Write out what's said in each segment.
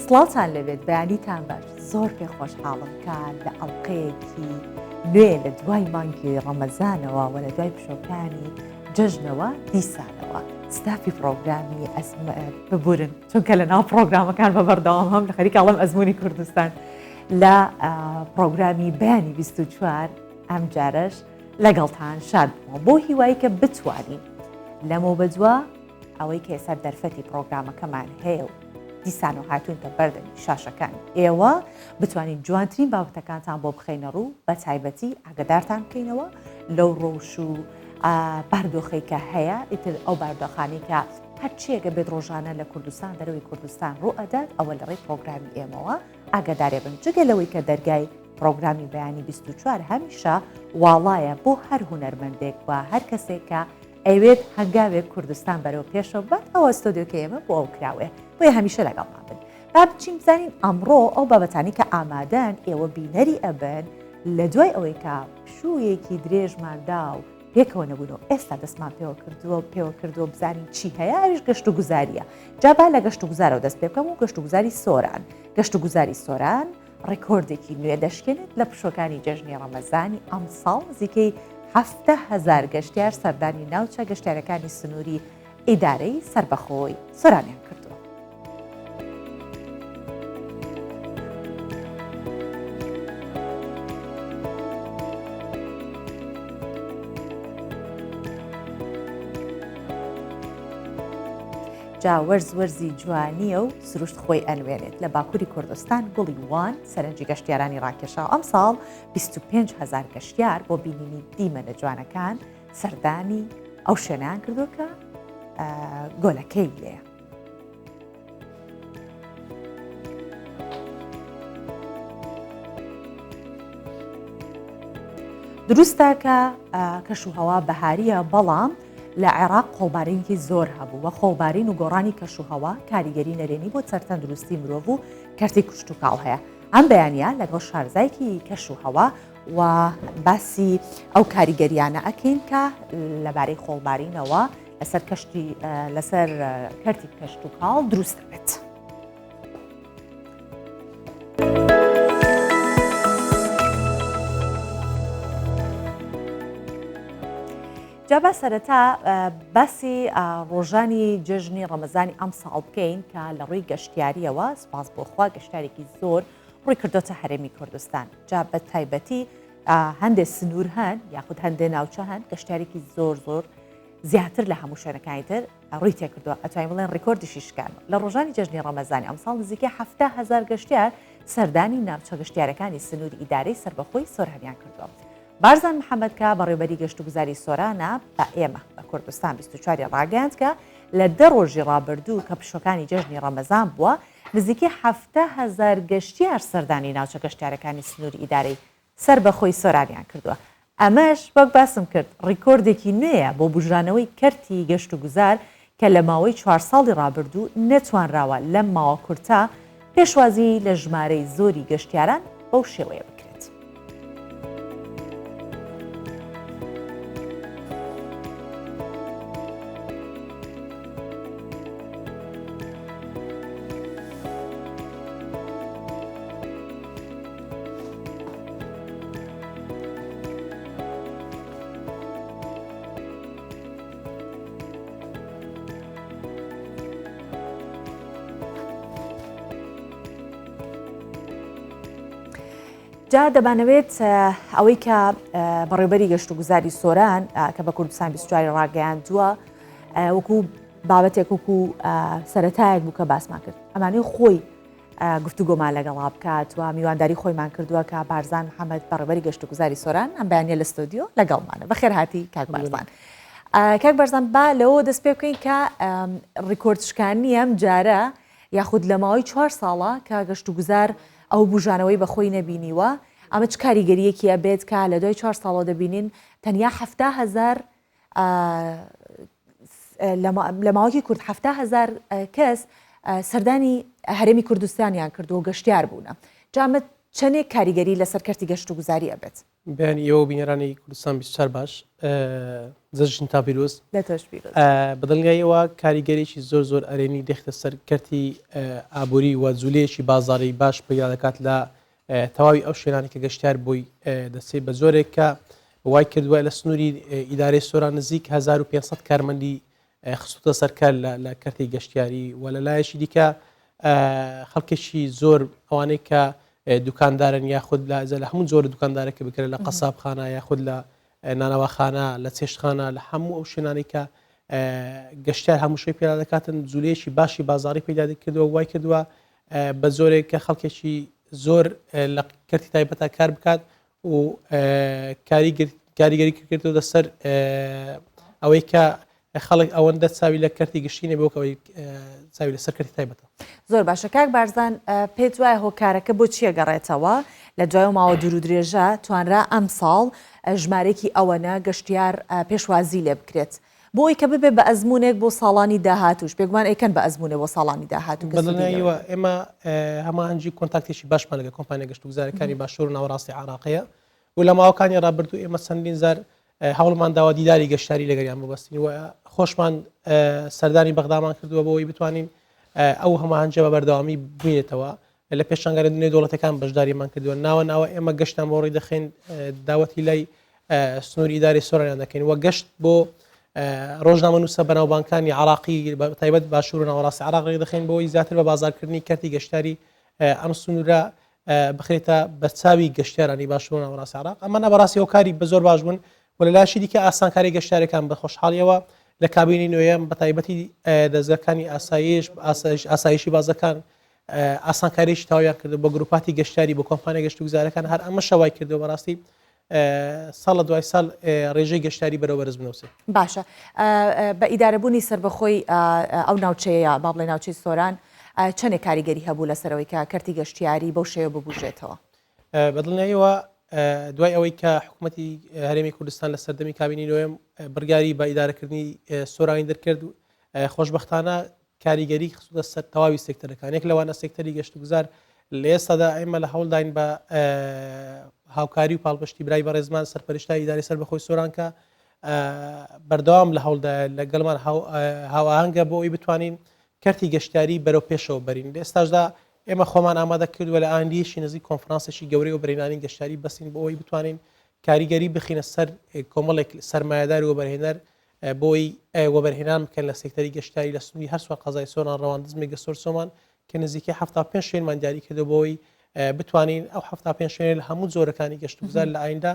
سڵاوتان لێبێت بەیانیتان باش زۆر پێ خۆشحاڵم کە لە ئەڵلقەیەکی نوێ لە دوای مانگی ڕەمەزانەوە و لە دوای پشۆکانی جەژنەوە دیسانەوە ستافی پرۆگرامی ببورن چونکە لە ناو پرۆگرامەکان بە بەردەوام هەم لە خەریکاڵم ئەزمموی کوردستان لە پرۆگرامی بەیانی 24 ئەم جارەش لەگەڵتان شاد بووە بۆ هیوای کە بتوانین لەمە بەدوا ئەوەی کە ئێستا دەرفەتی پرۆگرامەکەمان هەیە و دیسان و هاتوونتە بەردەمی شاشەکان ئێوە بتوانین جوانترین بابەتەکانتان بۆ بخەینە ڕوو بە تایبەتی ئاگدارتان بکەینەوە لەو ڕەوش و باردۆخەی کە هەیە ئیتر ئەو باردۆخانی کە هەرچیەکە بێت ڕۆژانە لە کوردستان دەرەوەی کوردستان ڕوو ئەدات ئەوە لە ڕێی پرۆگرامی ئێمەوە ئاگادارێ بن جگە لەوەی کە دەرگای پرۆگرامی بەیانی 24 هەمیشە واڵایە بۆ هەر هونەرمەندێک و هەر کەسێک کە ئەیوێت هەنگاوێک کوردستان بەرەو پێشەوە ببات ئەوە ستۆدیۆکەی ئێمە بۆ ئەو کراوەیە بۆیە هەمیشە لەگەڵمان بن با بچین بزانین ئەمڕۆ ئەو بابەتانی کە ئامادەن ئێوە بینەری ئەبن لە دوای ئەوەی کە پشوویەکی درێژماندا و پێکەوە نەبوون و ئێستا دەستمان پێوە کردووە پێوە کردووە بزانین چی هەیە ئەویش گەشت و گوزاریە جا با لە گەشت و گوزارەوە دەست پێ بکەم و گەشت و گوزاری سۆران گەشت و گوزاری سۆران ڕیکۆردێکی نوێ دەشکێنێت لە پشووەکانی جەژنی ڕەمەزانی ئەمساڵ نزیکەی 70,000 گەشتیار سەردانی ناوچە گەشتیارەکانی سنووری ئیدارەی سەربەخۆی سۆرانیان کردووە. جا وەرز وەرزی جوانییە و سروشت خۆی ئەنوێنێت. لە باکووری کوردستان گوڵی وان سەرنجی گەشتیارانی ڕاکێشا و ئەمساڵ 25 هەزار گەشتیار بۆ بینینی دیمەنە جوانەکان سەردانی ئەو شوێنەیان کردووە کە گۆلەکەی لێیە. دروستە کە کەشوهەوا بەهارییە، بەڵام لە عێراق خۆڵبارینێکی زۆر هەبوو و خۆڵبارین و گۆڕانی کەشوهەوا کاریگەری نەرێنی بۆ سەر تەندروستی مرۆڤ و کەرتی کشتوکاڵ هەیە. ئەم بەیانییە لەگەڵ شارەزایەکی کەشوهەوا و باسی ئەو کاریگەریانە ئەکەین کە لەبارەی خۆڵبارینەوە لەسەر کەشتی لەسەر کەرتی کەشتوکاڵ دروست دەبێت. جا با سەرەتا باسی ڕۆژانی جەژنی ڕەمەزانی ئەمساڵ بکەین کە لە ڕووی گەشتیاریەوە سپاس بۆ خوا گەشتارێکی زۆر ڕووی کردۆتە هەرێمی کوردستان جا بە تایبەتی هەندێک سنوور هەن یاخود هەندێک ناوچە هەن گەشتارێکی زۆر زۆر زیاتر لە هەموو شوێنەکانی تر ڕووی تێکردووە ئەتوانین بڵێن ڕیکۆردیشی شکاندووە لە ڕۆژانی جەژنی ڕەمەزانی ئەمساڵ نزیکەی 70 هەزار گەشتیار سەردانی ناوچە گەشتیارەکانی سنووری ئیدارەی سەربەخۆی سۆرانیان کردووە. بارزان محەمەد کە بەڕێوبەری گەشتوگوزاری سۆرانە بە ئێمە بە کوردستان 24 ی ڕاگەیاند کە لە دە ڕۆژی ڕابردوو کە پشووەکانی جەژنی ڕەمەزان بووە نزیکەی 70 هەزار گەشتیار سەردانی ناوچە گەشتیارەکانی سنووری ئیدارەی سەربەخۆی سۆرانیان کردووە. ئەمەش وەک باسم کرد ڕیکۆردێکی نوێیە بۆ بوژانەوەی کەرتی گەشتوگوزار کە لە ماوەی چوار ساڵی ڕابردوو نەتوانراوە لەم ماوە کورتە پێشوازی لە ژمارەی زۆری گەشتیاران بەو شێوەیە بکرێت. جا دەمانەوێت ئەوەی کە بەڕێوبەری گەشت و گوزاری سۆران کە بە کوردستان 24 ڕاگەیاندووە وەکو بابەتێک وەکو سەتایەک بوو کە باسمان کرد ئەمانەی خۆی گفتوگۆمان لەگەڵا بکات و میوانداری خۆیمان کردووە کە بارزان محەممەد بەڕێوەبەری گەشتوگوزاری سۆران ئەم بەیانە لە ستۆدیۆ لەگەڵمانە بەخێرهاتی کاک بارزان. کاک بارزان با لەوە دەست پێ بکەین کە ڕیکۆرد شکانی ئەم جارە یاخود لە ماوەی چوار ساڵە کە گەشتوگوزار ئەو بوژانەوەی بەخۆی نەبینیوە ئەمە چ کاریگەریەکی ئەبێت کە لە دوای چوار ساڵەوە دەبینین تەنیا 70 هەزار لە ماوەکی کورت 70 هەزار کەس سەردانی هەرێمی کوردستانیان کردووە و گەشتیار بوونە. جا ئەمە چەندێک کاریگەری لەسەر کەرتی گەشتوگوزاری ئەبێت؟ بەیانی ئێوە و بینەرانی کوردستان 24 باش جەژنتان پیرۆز. لە تۆش پیرۆز. بە دڵنیاییەوە کاریگەریی زۆر زۆر ئەرێنی دەختە سەر کەرتی ئابووری و جوولەیەکی بازاڕی باش پەیدا دەکات لە تەواوی ئەو شوێنانی کە گەشتیار بۆی دەچێت بە جۆرێک کە وای کردووە لە سنووری ئیدارەی سۆران نزیک 1500 کارمەندی خستوتە سەر کار لە کەرتی گەشتیاری و لە لایەکی دیکە خەڵکێکی زۆر ئەوانەی کە دوکاندارن یاخود لە لە هەموو جۆرە دوکاندارێکە بکرێت لە قەسابخانە یاخود لە نانەواخانە لە چێشتخانە لە هەموو ئەو شوێنانی کە گەشتیار هەموو شوێ پێدا دەکاتن جوولەیەکی باشی بازاری پەیدا کردووە وای کردووە بە جۆرێک کە خەڵکێکی زۆر لە کەرتی تایبەتە کار بکات و کاریگەری کردو لەسەر ئەوەی کە خەڵک ئەوەندە چاوی لە کەرتی گشتی نەبێ وەک ئەوەی چاوی لەسەر کەرتی تایبەتە. زۆر باشە کاک بارزان پێت وایە هۆکارەکە بۆ چییە گەڕێتەوە لە دوای ماوە دوور و درێژە توانرا ئەمساڵ ژمارێکی ئەوەنە گەشتیار پێشوازی لێ بکرێت بۆ ئەوی کە ببێ بە ئەزمونێک بۆ ساڵانی داهاتوش بێگومان ئەیکەن بە ئەزمونێ بۆ ساڵانی داهاتوو بەدڵنیاییەوە ئێمە هەماهەنگی کۆنتاکتێکی باشمان لەگەڵ کۆمپانیا گەشتوگوزارەکانی باشوور و ناوەڕاستی عێراقەیە و لە ماوەکانی ڕابردوو ئێمە چەندین جار هەوڵمان داوە دیداری گەشتاری لەگەریان ببەستین و خۆشمان سەردانی بەغدامان کردووە بۆ ئەوەی بتوانین ئەو هەماهەنگیە بە بەردەوامی بمێنێتەوە لە پێشانگا نێودەوڵەتەکان بەشداریمان کردووە ناوە ناوە ئێمە گەشتان بۆ ڕێ دەخەین داوەتی لای سنووری ئیداری سۆرانیان دەکەین و گەشت بۆ ڕۆژنامەنووسە بەناوبانکانی عراقی تایبەت باشوور و ناوەڕاستی عراق ڕێ دەخەین بۆی زیاتر بە بازارکردنی کەرتی گەشتاری ئەم سنوورە بخرێتە بەرچاوی گەشتیارانی باشوور و ناوەڕاستی عراق ئەمانە بەڕاستی هۆکاری بە زۆر باش بوون و لە لاشی دیکە ئاسانکاری گەشتیارەکان بە خۆشحاڵیەوە لە کابینی نوێیەم بە تایبەتی دەزگاکانی ئاسایش ئاسایشی بازەکان ئاسانکاریی تەواویان کردو بە گروپاتی گەشتیاری بۆ کۆمپانیا گەشتوگوزارەکان هەر ئەمەشە وای کردو بەڕاستی ساڵ لە دوای ساڵ ڕێژەی گەشتیاری بەرەو بەرز بنووسێ. باشە بە ئیدارەبوونی سەربەخۆی ئەو ناوچەیە با بڵێ ناوچەی سۆران چەندێک کاریگەری هەبوو لەسەرەوەی کە کەرتی گەشتیاری بەو شێوە ببوژێتەوە؟ بە دڵنیاییەوە دوای ئەوەی کە حکوومەتی هەرێمی کوردستان لە سەردەمی کابینی نۆیەم بڕیاری بە ئیدارەکردنی سۆرانی دەرکرد خۆشبەختانە کاریگەری خستووتە سەر تەواوی سێکتەرەکان، یەک لەوانە سێکتەری گەشتوگوزار، لە ئێستادا ئێمە لە هەوڵداین بە هاوکاری و پاڵپشتی برای بەڕێزمان سەرپەرشتیاری ئیدارەی سەربەخۆی سۆران کە بەردەوام لە هەوڵدایە لەگەڵمان هاوئاهەنگە بۆ ئەوەی بتوانین کەرتی گەشتیاری بەرەو پێشەوە بەرین. لە ئێستاشدا ئێمە خۆمان ئامادە کردووە لە ئایندەیەکی نزیک کۆنفرانسێکی گەورەی وەبەرهێنانی گەشتیاری بەستین بۆ ئەوەی بتوانین کاریگەری بخینە سەر کۆمەڵێک سەرمایەدار و وەبەرهێنەر بۆی وەبەرهێنان بکەن لە سێکتەری گەشتیاری لە سنووری هەر چوار قەزای سۆران، ڕەواندز، مێگەسۆر، چۆمان کە نزیکەی 75 شوێنمان دیاری کردووە بۆی بتوانین ئەو 75 شوێنە لە هەموو جۆرەکانی گەشتوگوزار لە ئایندە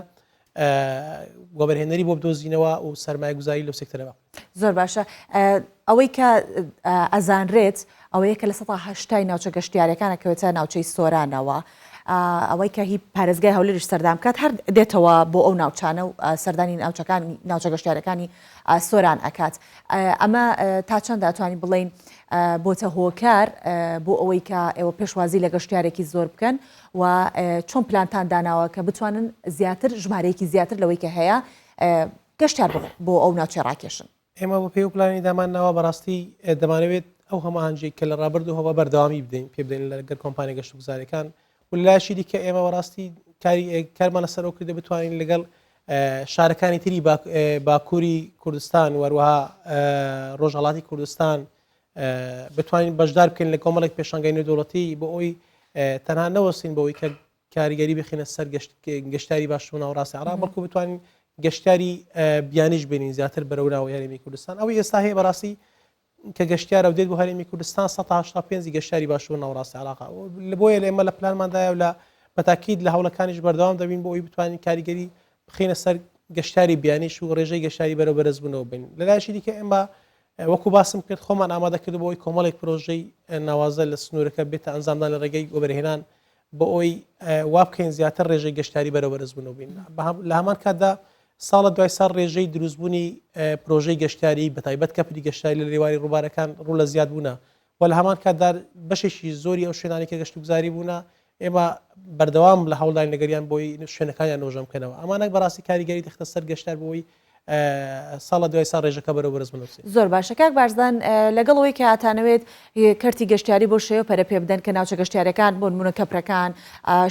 وەبەرهێنەری بۆ بدۆزینەوە و سەرمایەگوزاری لەو سێکتەرە بە. زۆر باشە ئەوەی کە ئەزانرێت ئەوەیە کە 80% ناوچە گەشتیارەکان ئەکەوێتە ناوچەی سۆرانەوە ئەوەی کە هی پارێزگای هەولێریش سەردان بکات هەر دێتەوە بۆ ئەو ناوچانە و سەردانی ناوچەکان ناوچە گەشتیارەکانی سۆران ئەکات ئەمە تا چەند ئەتوانین بڵین بۆتە هۆکار بۆ ئەوەی کە ئێوە پێشوازی لە گەشتیارێکی زۆر بکەن و چۆن پلانتان داناوە کە بتوانن زیاتر ژمارەیەکی زیاتر لەوەی کە هەیە گەشتیار بۆ ئەو ناوچەیە ڕاکێشن؟ ئێمە بە پێی ئەو پلانەی دامان ناوە بەڕاستی دەمانەوێت ئەو هەماهەنگیەی کە لە ڕابردوو هەبووە بەردەوامی بدەین پێ بدەین لەگەڵ کۆمپانیا گەشتوگوزاریەکان و لەلایەکی دیکە ئێمە بەڕاستی کاری کارمان لەسەر ئەو کردە بتوانین لەگەڵ شارەکانی تری باکووری کوردستان وەروەها ڕۆژهەڵاتی کوردستان بتوانین بەشدار بکەین لە کۆمەڵێک پێشانگای نێودەوڵەتی بۆ ئەوی تەنها نەوەستین بەوەی کە کاریگەری بخینە سەر گەشتیاری باشوور و ناوەڕاستی عێراق بەڵکو بتوانین گەشتیاری بیانیش بێنین زیاتر بەرەو ناوەی هەرێمی کوردستان ئەوەی ئێستا هەیە بەڕاستی کە گەشتیارە و دێت بۆ هەرێمی کوردستان 185 گەشتیاری باشوور و ناوەڕاستی عێراق لە بۆیە لە ئێمە لە پلانماندایە و لە بەتاکید لە هەوڵەکانیش بەردەوام دەبین بۆ ئەوی بتوانین کاریگەری بخینە سەر گەشتیاری بیانیش و ڕێژەی گەشتیاری بەرەو بەرزبوونەوە بین لەلایەکی دیکە ئێمە وەکو باسم کرد خۆمان ئامادە کرد بۆ ئەوەی کۆمەڵێک پرۆژەی ناوازە لە سنوورەکە بێتە ئەنجامدان لە ڕێگەی وەبەرهێنان بۆ ئەوەی وا بکەین زیاتر ڕێژەی گەشتیاری بەرەو بەرزبوونەوە بین. لە هەمان کاتدا ساڵە دوای ساڵ ڕێژەی دروستبوونی پرۆژەی گەشتیاری بەتایبەت کەپری گەشتیاری لە لێواری ڕووبارەکان ڕوو لە زیادبوونە و لە هەمان کاتدا بەشێکی زۆری ئەو شوێنانی کە گەشتوگوزاری بوونە ئێمە بەردەوام لە هەوڵداین لەگەریان بۆی شوێنەکانیان نۆژەن بکەنەوە. ئەمانە بەڕاستی کاریگەری دەخەنە سەر گەشتیار بۆی ساڵ لە دوای ساڵ ڕێژەکە بەرەو بەرزبوونەوە بچێت. زۆر باشە کاک بارزان لەگەڵ ئەوەی کە ئەتانەوێت کەرتی گەشتیاری بەو شێوە پەرە پێ بدەن کە ناوچە گەشتیارەکان بۆ نمونە کەپرەکان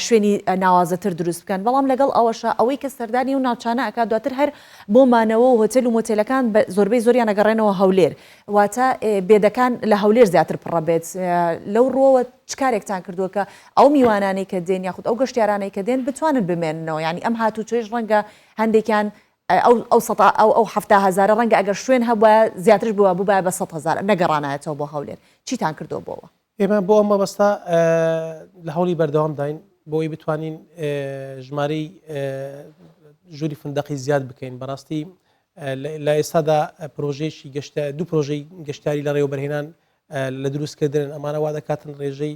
شوێنی ناوازەتر دروست بکەن بەڵام لەگەڵ ئەوەشا ئەوەی کە سەردانی ئەو ناوچانە ئەکات دواتر هەر بۆ مانەوە و هۆتێل و مۆتێلەکان زۆربەی زۆریان ئەگەڕێنەوە هەولێر واتە بێدەکان لە هەولێر زیاتر پڕە بێت لەو ڕووەوە چ کارێکتان کردووە کە ئەو میوانانەی کە دێن یاخود ئەو گەشتیارانەی کە دێن بتوانن بمێننەوە یانی ئەم هاتوچۆیش ڕەنگە هەندێکیان ئەو ئەو سەتا ئەو ئەو 70 هەزارە ڕەنگە ئەگەر شوێن هەبوایە زیاترش بووە بووبایە بە 100 هەزار نەگەڕانایەتەوە بۆ هەولێر چیتان کردووە بۆوە؟ ئێمە بۆ ئەم مەبەستە لە هەوڵی بەردەوامداین بۆ ئەوەی بتوانین ژمارەی ژووری فندەقی زیاد بکەین بەڕاستی لە ئێستادا پرۆژەیەکی گەشتە دوو پرۆژەی گەشتیاری لە ڕێوەبەرهێنان لە دروستکردنن ئەمانە وا دەکاتن ڕێژەی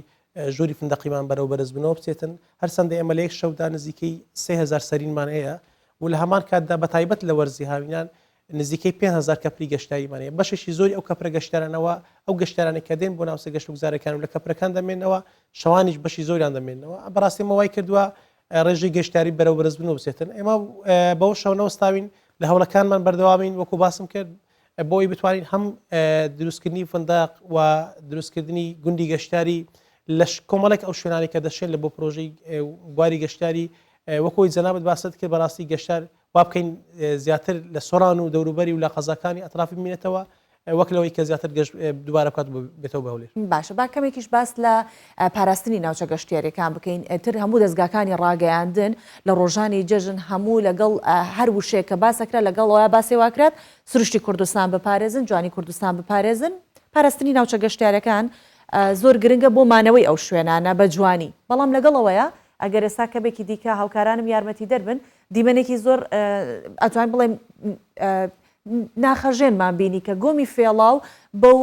ژووری فندەقیمان بەرەو بەرزبوونەوە بچێتن هەرچەندە ئێمە لە یەک شەودا نزیکەی 3000 سەرینمان هەیە و لە هەمان کاتدا بە تایبەت لە وەرزی هاوینان نزیکەی 5000 کەپری گەشتیاریمان هەیە بەشێکی زۆری ئەو کەپرە گەشتیارانەوە ئەو گەشتیارانەی کە دێن بۆ ناوچە گەشتوگوزارەکان و لە کەپرەکان دەمێنەوە شەوانیش بەشی زۆریان دەمێنەوە بەڕاستی ئەمە وای کردووە ڕێژەی گەشتیاری بەرەو بەرزبوونەوە بچێتن ئێمە بەوە شەو نەوەستاوین لە هەوڵەکانمان بەردەوامین وەکو باسم کرد بۆ ئەوەی بتوانین هەم دروستکردنی فنداق و دروستکردنی گوندی گەشتیاری لە کۆمەڵێک ئەو شوێنانی کە دەشێن لە بۆ پرۆژەی بواری گەشتیاری وەکۆی جەنابەت باست کرد بەڕاستی گەشتار وا بکەین زیاتر لە سۆران و دەوروبەری و لە قەزاکانی ئەترافی بمێنێتەوە وەک لەوەی کە زیاتر گەشت دووبارە بکات بێتەوە بە هەولێر. باشە با کەمێکیش باس لە پاراستنی ناوچە گەشتیاریەکان بکەین تر هەموو دەزگاکانی ڕاگەیاندن لە ڕۆژانی جەژن هەموو لەگەڵ هەر وشەیەک کە باسەکرا لەگەڵ ئەوە باسی واکرات سروشتی کوردستان بپارێزن جوانی کوردستان بپارێزن پاراستنی ناوچە گەشتیارەکان زۆر گرنگە بۆ مانەوەی ئەو شوێنانە بە جوانی بەڵام لەگەڵ ئەوەیە ئەگەر ئێستا کەمێکی دیکە هاوکارانم یارمەتیدەر بن دیمەنێکی زۆر ئەتوانین بڵێم ناخەژێنمان بینی کە گۆمی فێڵاو بەو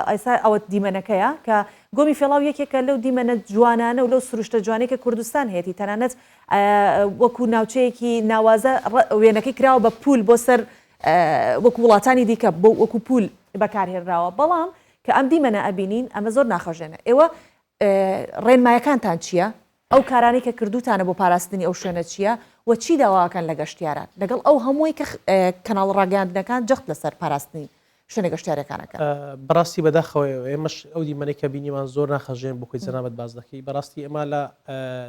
ئێستا ئەوە دیمەنەکەیە کە گۆمی فێڵاو یەکێکە لەو دیمەنە جوانانە و لەو سروشتە جوانەی کە کوردستان هەیەی تەنانەت وەکو ناوچەیەکی ناوازە وێنەکەی کراوە بە پول بۆ سەر وەکو وڵاتانی دیکە بۆ وەکو پول بەکارهێنراوە بەڵام کە ئەم دیمەنە ئەبینین ئەمە زۆر ناخەژێنە ئێوە ڕێنمایەکانتان چییە؟ ئەو کارانەی کە کردووتانە بۆ پاراستنی ئەو شوێنە چییە و چی داواکەن لە گەشتیاران لەگەڵ ئەو هەمووی کە کەناڵە ڕاگەیاندنەکان جەخت لەسەر پاراستنی شوێنە گەشتیارەکان ئەکەن؟ بەڕاستی بەداخەوە ئێمەش ئەو دیمەنەی کە بینیمان زۆر ناخەژێن بۆ خۆی جەنابت باس دەکەی بەڕاستی ئێمە لە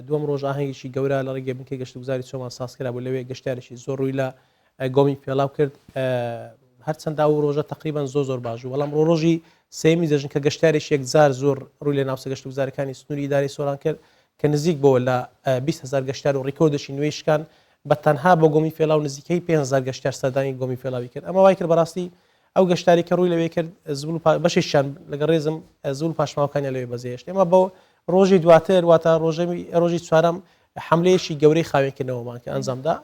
دووەم ڕۆژ ئاهەنگێکی گەورە لە ڕێگەی بنکەی گەشتوگوزاری چۆمان ساز کرابوو لەوێ گەشتیارێکی زۆر ڕووی لە گۆمی پێڵاو کرد هەرچەندە ئەو ڕۆژە تقریبان زۆر زۆر باش بوو بەڵام ڕۆژی سێمی جەژن کە گەشتارێکی یەکجار زۆر ڕووی لە ناوچە گەشتوگوزارەکانی سنووری ئیدارەی سۆران کرد کە نزیک بۆ لە 20هزار گەشتار و ڕیکۆردێکی نوێی شکان بە تەنها بۆ گۆمی فێڵاو نزیکەی 5هزار گەشتار سەردانی گۆمی فێڵاوی کرد ئەمە وای کرد بەڕاستی ئەو گەشتاری کە ڕووی لەوێ کرد زبڵ بەشێکیان لەگەڵ ڕێزم زبڵ پاشماوەکانیان لەوێ بەجێهێشت ئێمە بۆ ڕۆژی دواتر واتە ڕۆژی چوارەم حەملەیەکی گەورەی خاوێنکردنەوەمان کە ئەنجامدا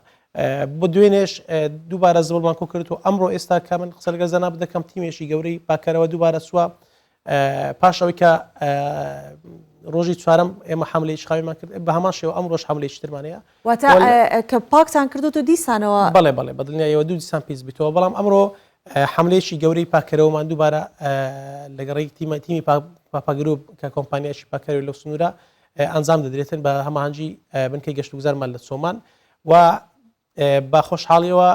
بۆ دوێنێش دووبارە زبڵمان کۆ کرد و ئەمڕۆ ئێستا کە من قسە لەگەڵ جەناب دەکەم تیمێکی گەورەی پاکەرەوە دووبارە چووە پاش ئەوەی کە ڕۆژی چوارەم ئێمە حملەیەکی خاوێنمان کرد بە هەمان شێوە ئەمڕۆش حملەیەکی ترمان هەیە واتە کە پاکتان کردوتە دیسانەوە بەڵێ بەڵێ بەدڵنیایەوە دوو دیسان پیس بیتەوە بەڵام ئەمڕۆ حملەیەکی گەورەی پاکەرەوەمان دووبارە لەگەڕی تیمە تیمی پاپاگروپ کە کۆمپانیایکی پاکەرەوە لەو سنوورە ئەنجام دەدرێتن بە هەماهەنگی بنکەی گەشتوگوزارمان لە چۆمان و بە خۆشحاڵیەوە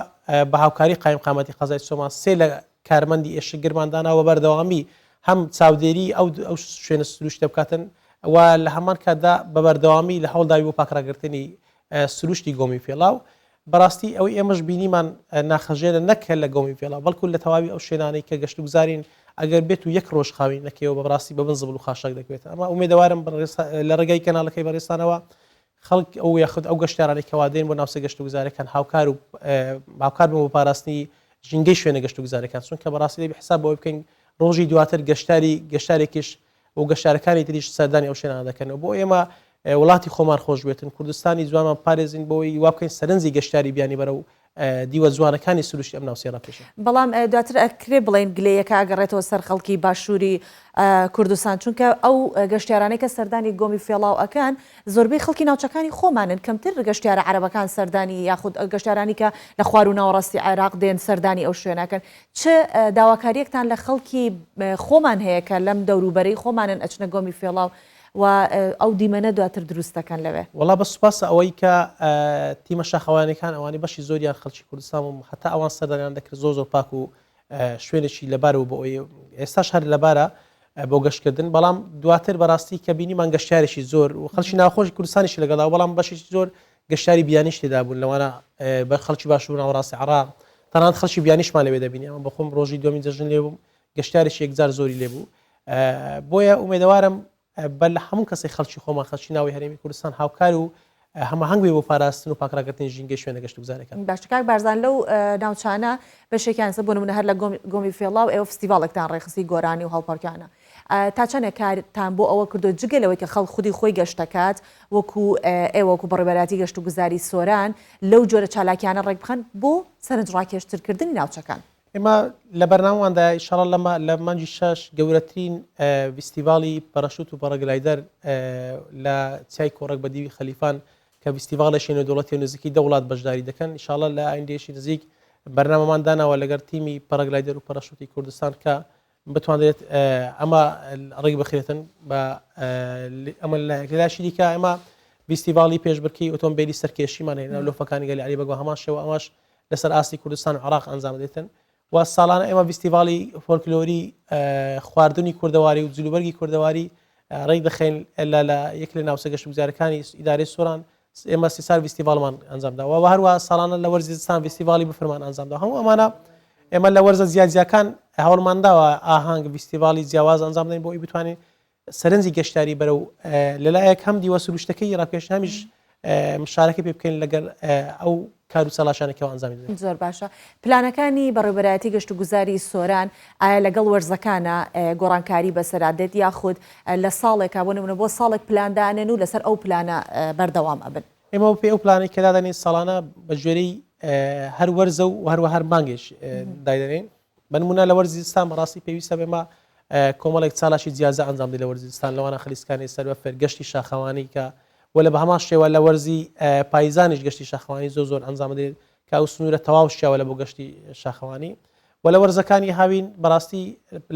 بە هاوکاری قایمقامەتی قەزای چۆمان سێ لە کارمەندی ئێشکگرمان داناوە بەردەوامی هەم چاودێری ئەو ئەو شوێنە سروشتە بکاتن و لە هەمان کاتدا بە بەردەوامی لە هەوڵداوی بۆ پاکڕاگرتنی سروشتی گۆمی پێڵاو بەڕاستی ئەوەی ئێمەش بینیمان ناخەژێنە نەک هەر لە گۆمی پێڵاو بەڵکو لە تەواوی ئەو شوێنانەی کە گەشتوگوزارین ئەگەر بێت و یەک ڕۆژ خاوین نەکەیەوە بە بەڕاستی بە بن زبڵ و خاشاک دەکەوێت ئەمە ئومێدەوارم لە ڕێگای کەناڵەکەی بەڕێزتانەوە خەڵک ئەو یاخود ئەو گەشتیارانەی کەوا دێن بۆ ناوچە گەشتوگوزارەکان هاوکار و هاوکار بن بۆ پاراستنی ژینگەی شوێنە گەشتوگوزارەکان چونکە بەڕاستی دەبی حساب بەوەی بکەین ڕۆژی دواتر گەشتاری گەشتارێکیش و گەشتارەکانی تریش سەردانی ئەو شوێنانە دەکەنەوە بۆ ئێمە وڵاتی خۆمان خۆش بێتن کوردستانی جوانمان پارێزین بۆی وا بکەین سەرنجی گەشتاری بیانی بەرەو دیوە جوانەکانی سروشتی ئەم ناوچەیە ڕاکێشن. بەڵام دواتر ئەکرێ بڵێین گلەیەکە ئەگەڕێتەوە سەر خەڵکی باشووری کوردستان چونکە ئەو گەشتیارانەی کە سەردانی گۆمی فێڵاو ئەکەن زۆربەی خەڵکی ناوچەکانی خۆمانن کەمتر گەشتیارە عەرەبەکان سەردانی یاخود گەشتیارانی کە لە خوار و ناوەڕاستی عێراق دێن سەردانی ئەو شوێنەکەن چ داواکاریەکتان لە خەڵکی خۆمان هەیە کە لەم دەوروبەرەی خۆمانن ئەچنە گۆمی فێڵاو؟ و ئەو دیمەنە دواتر دروست دەکەن لەوێ؟ وەڵا بە سوپاسە ئەوەی کە تیمە شاخەوانەکان ئەوانەی بەشی زۆریان خەڵکی کوردستان بوون هەتا ئەوان سەردانیان دەکرد زۆر زۆر پاک و شوێنێکی لەبار بوو بۆ ئەوەی ئێستاش هەر لەبارە بۆ گەشتکردن بەڵام دواتر بەڕاستی کە بینیمان گەشتارێکی زۆر و خەڵکی ناوخۆشی کوردستانیش لەگەڵا بەڵام بەشێکی زۆر گەشتاری بیانیش تێدا بوون لەوانە بە خەڵکی باشوور ناوەڕاستی عراق تەنانەت خەڵکی بیانیشمان لەوێ دەبینی ئەمە بەخۆم ڕۆژی دووەمین جەژن لێ بووم گەشتارێکی یەکجار زۆری لێ بوو بۆیە ئومێدەوارم بەر لە هەموو کەسێک خەڵکی خۆمان خەڵکی ناوی هەرێمی کوردستان هاوکار و هەماهەنگ بێ بۆ پاراستن و پاکڕاگرتنی ژینگەی شوێنە گەشتوگوزارەکان. باشە کاک بارزان لەو ناوچانە بەشێکیان ئێستا بۆ نمونە هەر لە گۆمی فێڵاو ئێوە فستیڤاڵێکتان ڕێکخستی گۆرانی و هەڵپەڕکانە تا چەندێک کارتان بۆ ئەوە کردو جگە لەوەی کە خەڵک خودی خۆی گەشت دەکات وەکو ئێوە وەکو بەڕێوەبەرایەتی گەشتوگوزاری سۆران لەو جۆرە چالاکیانە ڕێکبخەن بۆ سەرنجڕاکێشترکردنی ناوچەکان؟ ئێمە لە بەرنامەماندا ئیشاڵا لەمە لە مانگی شەش گەورەترین ڤیستیڤاڵی پەرەشوت و پەڕەگلایدەر لە چیای کۆڕەک بە دیوی خەلیفان کە ڤیستیڤاڵێکی نێودەوڵەتی و نزیکی دە وڵات بەشداری دەکەن ئیشاڵا لە ئایندەیەکی نزیک بەرنامەمان داناوە لەگەڵ تیمی پەڕەگلایدەر و پەرەشوتی کوردستان کە بتوانرێت ئەمە ڕێک بخرێتن بە ئەمە لایەک لەلاشی دیکە ئەمە ڤیستیڤاڵی پێشبرکێی ئۆتۆمبیلی سەرکێشیمان هەیە لۆفەکانی گەلی عەلی بەگ بە هەمان شێوە ئەمەش لەسەر ئاستی کوردستان و عراق ئەنجام دێتن و ساڵانە ئێمە ڤیستیڤاڵی فۆلکلۆری خواردنی کوردەواری و جلوبەرگی کوردەواری ڕێک دەخەین لە لە یەک لە ناوچە گەشتوگوزارەکانی ئیدارەی سۆران ئێمە سیسار ڤیستیڤاڵمان ئەنجام داوە و هەروە ساڵانە لە وەرزی زستان ڤیستیڤاڵی بفرمان ئەنجام دا هەموو ئەمانە ئێمە لە وەرزە جیاجیاکان هەوڵمان داوە ئاهەنگ ڤیستیڤاڵی جیاواز ئەنجام بدەین بۆ ئەوی بتوانین سەرنجی گەشتیاری بەرەو لەلایەک هەم دیوە سروشتەکەی ڕاپێش هەمیش مشارەکە پێ بکەین لەگەر ئەو کار و چالاکیانە کەوا ئەنجامی دەدەین. زۆر باشە پلانەکانی بەڕێوبەرایەتی گەشتوگوزاری سۆران ئایا لەگەڵ وەرزەکانە گۆڕانکاری بەسەرا دێت یاخود لە ساڵێکا بۆ نمونە بۆ ساڵێک پلان دانێن و لەسەر ئەو پلانە بەردەوام ئەبن؟ ئێمە بەپێی ئەو پلانەی کە دادەنێین ساڵانە بە گوێرەی هەر وەرزە و هەروە هەر مانگێش دایدەنێین بە نمونە لە وەرزی زستان بەڕاستی پێویستە بێمە کۆمەڵێک چالاکی جیازە ئەنجام دەی لە وەرزی زستان لەوانە خلیسکانی سەر بەفر گەشتی شاخەوانی کە و لە بە هەمان شێوە لە وەرزی پاییزانیش گەشتی شاخەوانی زۆر زۆر ئەنجام دەدرێت کە ئەو سنوورە تەواو شیاوە لە بۆ گەشتی شاخەوانی و لە وەرزەکانی هاوین بەڕاستی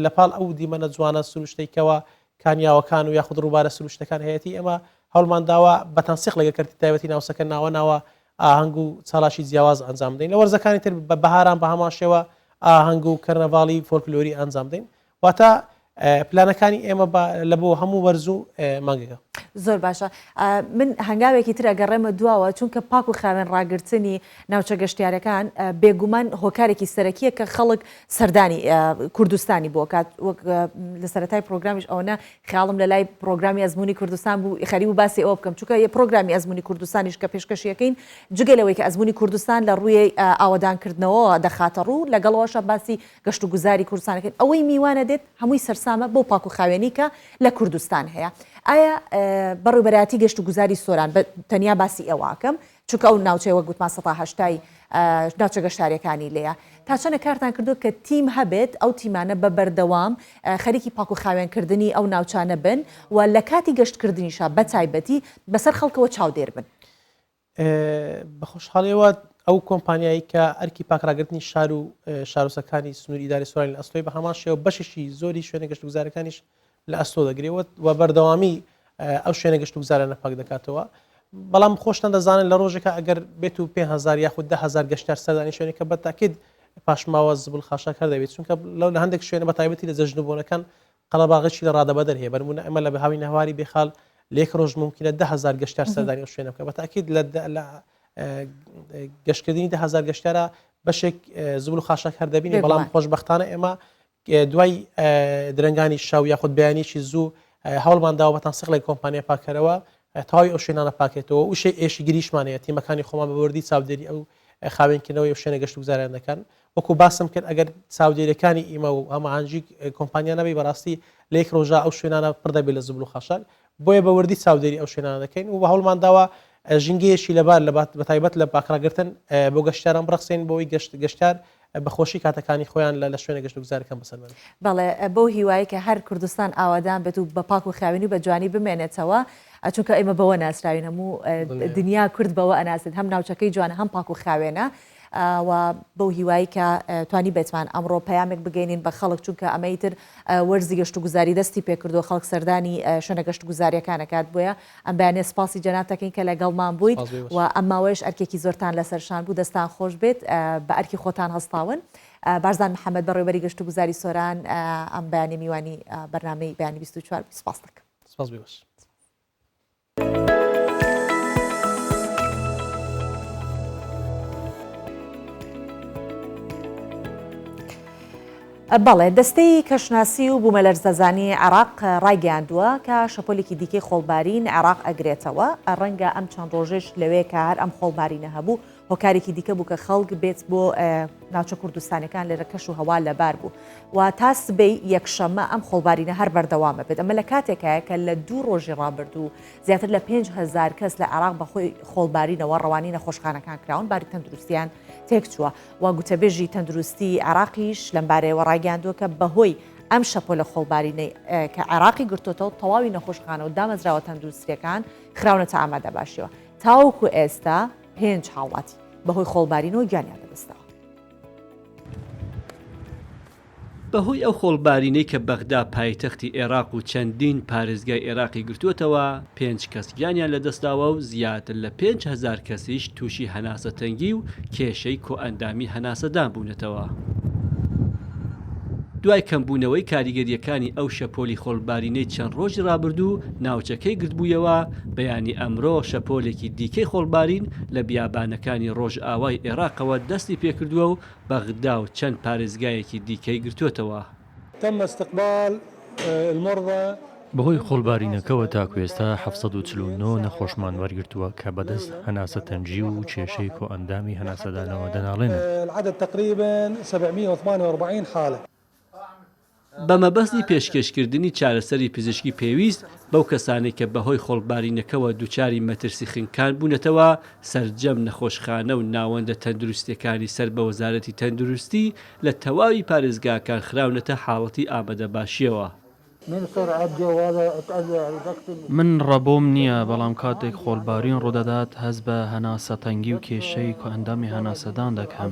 لە پاڵ ئەو دیمەنە جوانە سروشتەی کەوا کانیاوەکان و یاخود ڕووبارە سروشتەکان هەیەتی ئێمە هەوڵمان داوە بە تەنسیق لەگەڵ کەرتی تایبەتی ناوچەکە ناوە ناوە ئاهەنگ و چالاکی جیاواز ئەنجام بدەین لە وەرزەکانی تر بە بەهاران بە هەمان شێوە ئاهەنگ و کەرنەڤاڵی فۆلکلۆری ئەنجام بدەین واتە پلانەکانی ئێمە لە بۆ هەموو وەرز و مانگەکە. زۆر باشە من هەنگاوێکی تر ئەگەڕێمە دواوە چونکە پاک و خاوێن ڕاگرتنی ناوچە گەشتیارەکان بێگومان هۆکارێکی سەرەکیە کە خەڵک سەردانی کوردستانی بۆ کات وەک لە سەرەتای پرۆگرامیش ئەوەنە خیاڵم لە لای پرۆگرامی ئەزموونی کوردستان بوو خەریک بوو باسی ئەوە بکەم چونکە پرۆگرامی ئەزموونی کوردستانیش کە پێشکەشیەکەین جگە لەوەی کە ئەزموونی کوردستان لە ڕووی ئاوەدانکردنەوە دەخاتە ڕوو لەگەڵەوەشە باسی گەشت و گوزاری کوردستانەکەین ئەوەی میوانە دێت هەمووی سەرسامە بەو پاک و خاوێنی کە لە کوردستان هەیە ئایا بەڕێوبەرایەتی گەشت و گوزاری سۆران بە تەنیا باسی ئێوەکەم چونکە ئەو ناوچەیە وەک گوتمان 180 ناوچە گەشتاریەکانی لێیە تا چەنە کارتان کردو کە تیم هەبێت ئەو تیمانە بە بەردەوام خەریکی پاک و خاوێنکردنی ئەو ناوچانە بن و لە کاتی گەشتکردنیشا بە تایبەتی بەسەر خەڵکەوە چاودێر بن؟ بە خۆشحاڵیەوە ئەو کۆمپانیایی کە ئەرکی پاکڕاگرتنی شار و شارۆچکەکانی سنووری ئیدارەی سۆرانی لە ئەستۆی بە هەمان شێوە بەشێکی زۆری شوێنە گەشتوگوزارەکانیش لە ئەستۆ دەگرێت و بەردەوامی ئەو شوێنە گەشتوگوزارانە پاک دەکاتەوە بەڵام خۆشتان دەزانن لە ڕۆژێکە ئەگەر بێت و 5000 یاخود 10000 گەشتار سەردانی شوێنێکە بە تاکید پاشماوە زبڵ خاشاک هەر دەبێت چونکە لەو لە هەندێک شوێنە بە تایبەتی لە جەژن و بۆنەکان قەڵەباغیی لە ڕادەبەدەر هەیە، بەنموونە ئێمە لە هاوینەهەواری بێخال لە یەک ڕۆژ مومکینە 10,000 گەشتیار سەردانی ئەو شوێنە بکە، بە تاکید لە لە گەشتکردنی 10,000 گەشتیارە بەشێک زبڵ و خاشاک هەر دەبینی، بەڵام خۆشبەختانە ئێمە دوای درەنگانی شەو یاخود بەیانیی زوو هەوڵمان داوە بە تەنسیق لەگەڵ کۆمپانیای پاککەرەوە تەواوی ئەو شوێنانە پاکێتەوە و شەی ئێشکگریشمان هەیە تیمەکانی خۆمان بە وردی چاودێری ئەو خاوێنکردنەوەی ئەو شوێنە گەشتوگوزاریان دەکەن وەکو باسم کرد ئەگەر چاودێریەکانی ئیمە و هەماهەنگی کۆمپانیا نەبی بەڕاستی لە یەک ڕۆژا ئەو شوێنانە پڕ دەبێت لە زبڵ و خاشاک بۆیە بە وردی چاودێری ئەو شوێنانە دەکەین و هەوڵمان داوە ژینگەیەکی لەبار لە بەتایبەت لە پاکڕاگرتن بۆ گەشتیاران بڕەخسێن بۆی گەشت گەشتیار بە خۆشی کاتەکانی خۆیان لە شوێنە گەشت و گوزارەکان بەسەر بەرن. بەڵێ بەو هیوایەی کە هەر کوردستان ئاوادان بێت و بە پاک و خاوێنی و بە جوانی بمێنێتەوە چونکە ئێمە بەوە ناسراوین هەموو دنیا کورد بەوە ئەناسێت هەم ناوچەکەی جوانە هەم پاک و خاوێنە. و بەو هیوایی کە توانیبێتمان ئەمڕۆ پەیامێک بگەینین بە خەڵک چونکە ئەمە ئیتر وەرزی گەشتوگوزاری دەستی پێکردووە خەڵک سەردانی شوێنە گەشتوگوزاریەکان ئەکات بۆیە ئەم بەیانیە سپاسی جەنابت ئەکەین کە لەگەڵمان بوویت و ئەم ماوەیەش ئەرکێکی زۆرتان لەسەر شان بوو دەستان خۆش بێت بە ئەرکی خۆتان هەستاون بارزان محەممەد بەڕێوبەری گەشتوگوزاری سۆران ئەم بەیانی میوانی بەرنامەی بەیانی 24 سپاس دەکەم. سپاس بێوەش. بەڵێ، دەستەی کەشناسی و بوومەلەرزەزانی عێراق ڕایگەیاندووە کە شەپۆلێکی دیکەی خۆڵبارین عێراق ئەگرێتەوە، ڕەنگە ئەم چەند ڕۆژەیش لەوێ کە هەر ئەم خۆڵبارینە هەبوو هۆکارێکی دیکە بوو کە خەڵک بێت بۆ ناوچە کوردستانەکان لێرە کەش و هەوا لەبار بوو و تا سبەی یەکشەممە ئەم خۆڵبارینە هەر بەردەوامە بێت ئەمە لە کاتێکایە کە لە دوو ڕۆژی ڕابردوو زیاتر لە 5هزار کەس لە عێراق بەخۆی خۆڵبارینەوە ڕەوانی نەخۆشخانەکان کراون باری تەندروستیان تێکچووە و گوتەبێژی تەندروستی عێراقیش لەمبارەیەوە ڕایگەیاندووە کە بەهۆی ئەم شەپۆلە خۆڵبارینەی کە عێراقی گرتۆتەوە تەواوی نەخۆشخانە و دامەزراوە تەندروستییەکان خراونەتە ئامادەباشیەوە تاوەکو ئێستا پێنج هاوڵاتی بەهۆی خۆڵبارینەوە گیانیان لەدەستداوە. بەهۆی ئەو خۆڵبارینەی کە بەغدا پایتەختی ئێراق و چەندین پارێزگای ئێراقی گرتووەتەوە، پێنج کەس گیانیان لەدەستداوە و زیاتر لە 5000 کەسیش تووشی هەناسەتەنگی و کێشەی کۆئەندامی هەناسەدان بوونەتەوە. دوای کەمبوونەوەی کاریگەرییەکانی ئەو شەپۆلی خۆڵبارینەی چەند ڕۆژی ڕابردوو ناوچەکەی گرتبوویەوە، بەیانی ئەمرۆ شەپۆلێکی دیکەی خۆڵبارین لە بیابانەکانی ڕۆژئاوای ئێراقەوە دەستی پێکردووە و بەغدا و چەند پارێزگایەکی دیکەی گرتووەتەوە. تم استقبال المرضى. بەهۆی خۆڵبارینەکەوە تاکو ئێستا 749 نەخۆشمان وەرگرتووە کە بەدەست هەناسەتەنگی و کێشەی کۆئەندامی هەناسەدانەوە دەناڵێنن. العدد تقريبا 748 حالە. بە مەبەستی پێشکێشکردنی چارەسەری پزیشکی پێویست بەو کەسانەی کە بەهۆی خۆڵبارینەکەوە دووچاری مەترسی خنکان بوونەتەوە، سەرجەم نەخۆشخانە و ناوەندە تەندروستییەکانی سەر بە وەزارەتی تەندروستی لە تەواوی پارێزگاکان خراونەتە حاڵەتی ئامادەباشییەوە. من ڕەبۆم نییە، بەڵام کاتێک خۆڵبارین ڕوودەدات هەست بە هەناسەتەنگی و کێشەی کۆئەندامی هەناسەدان دەکەم.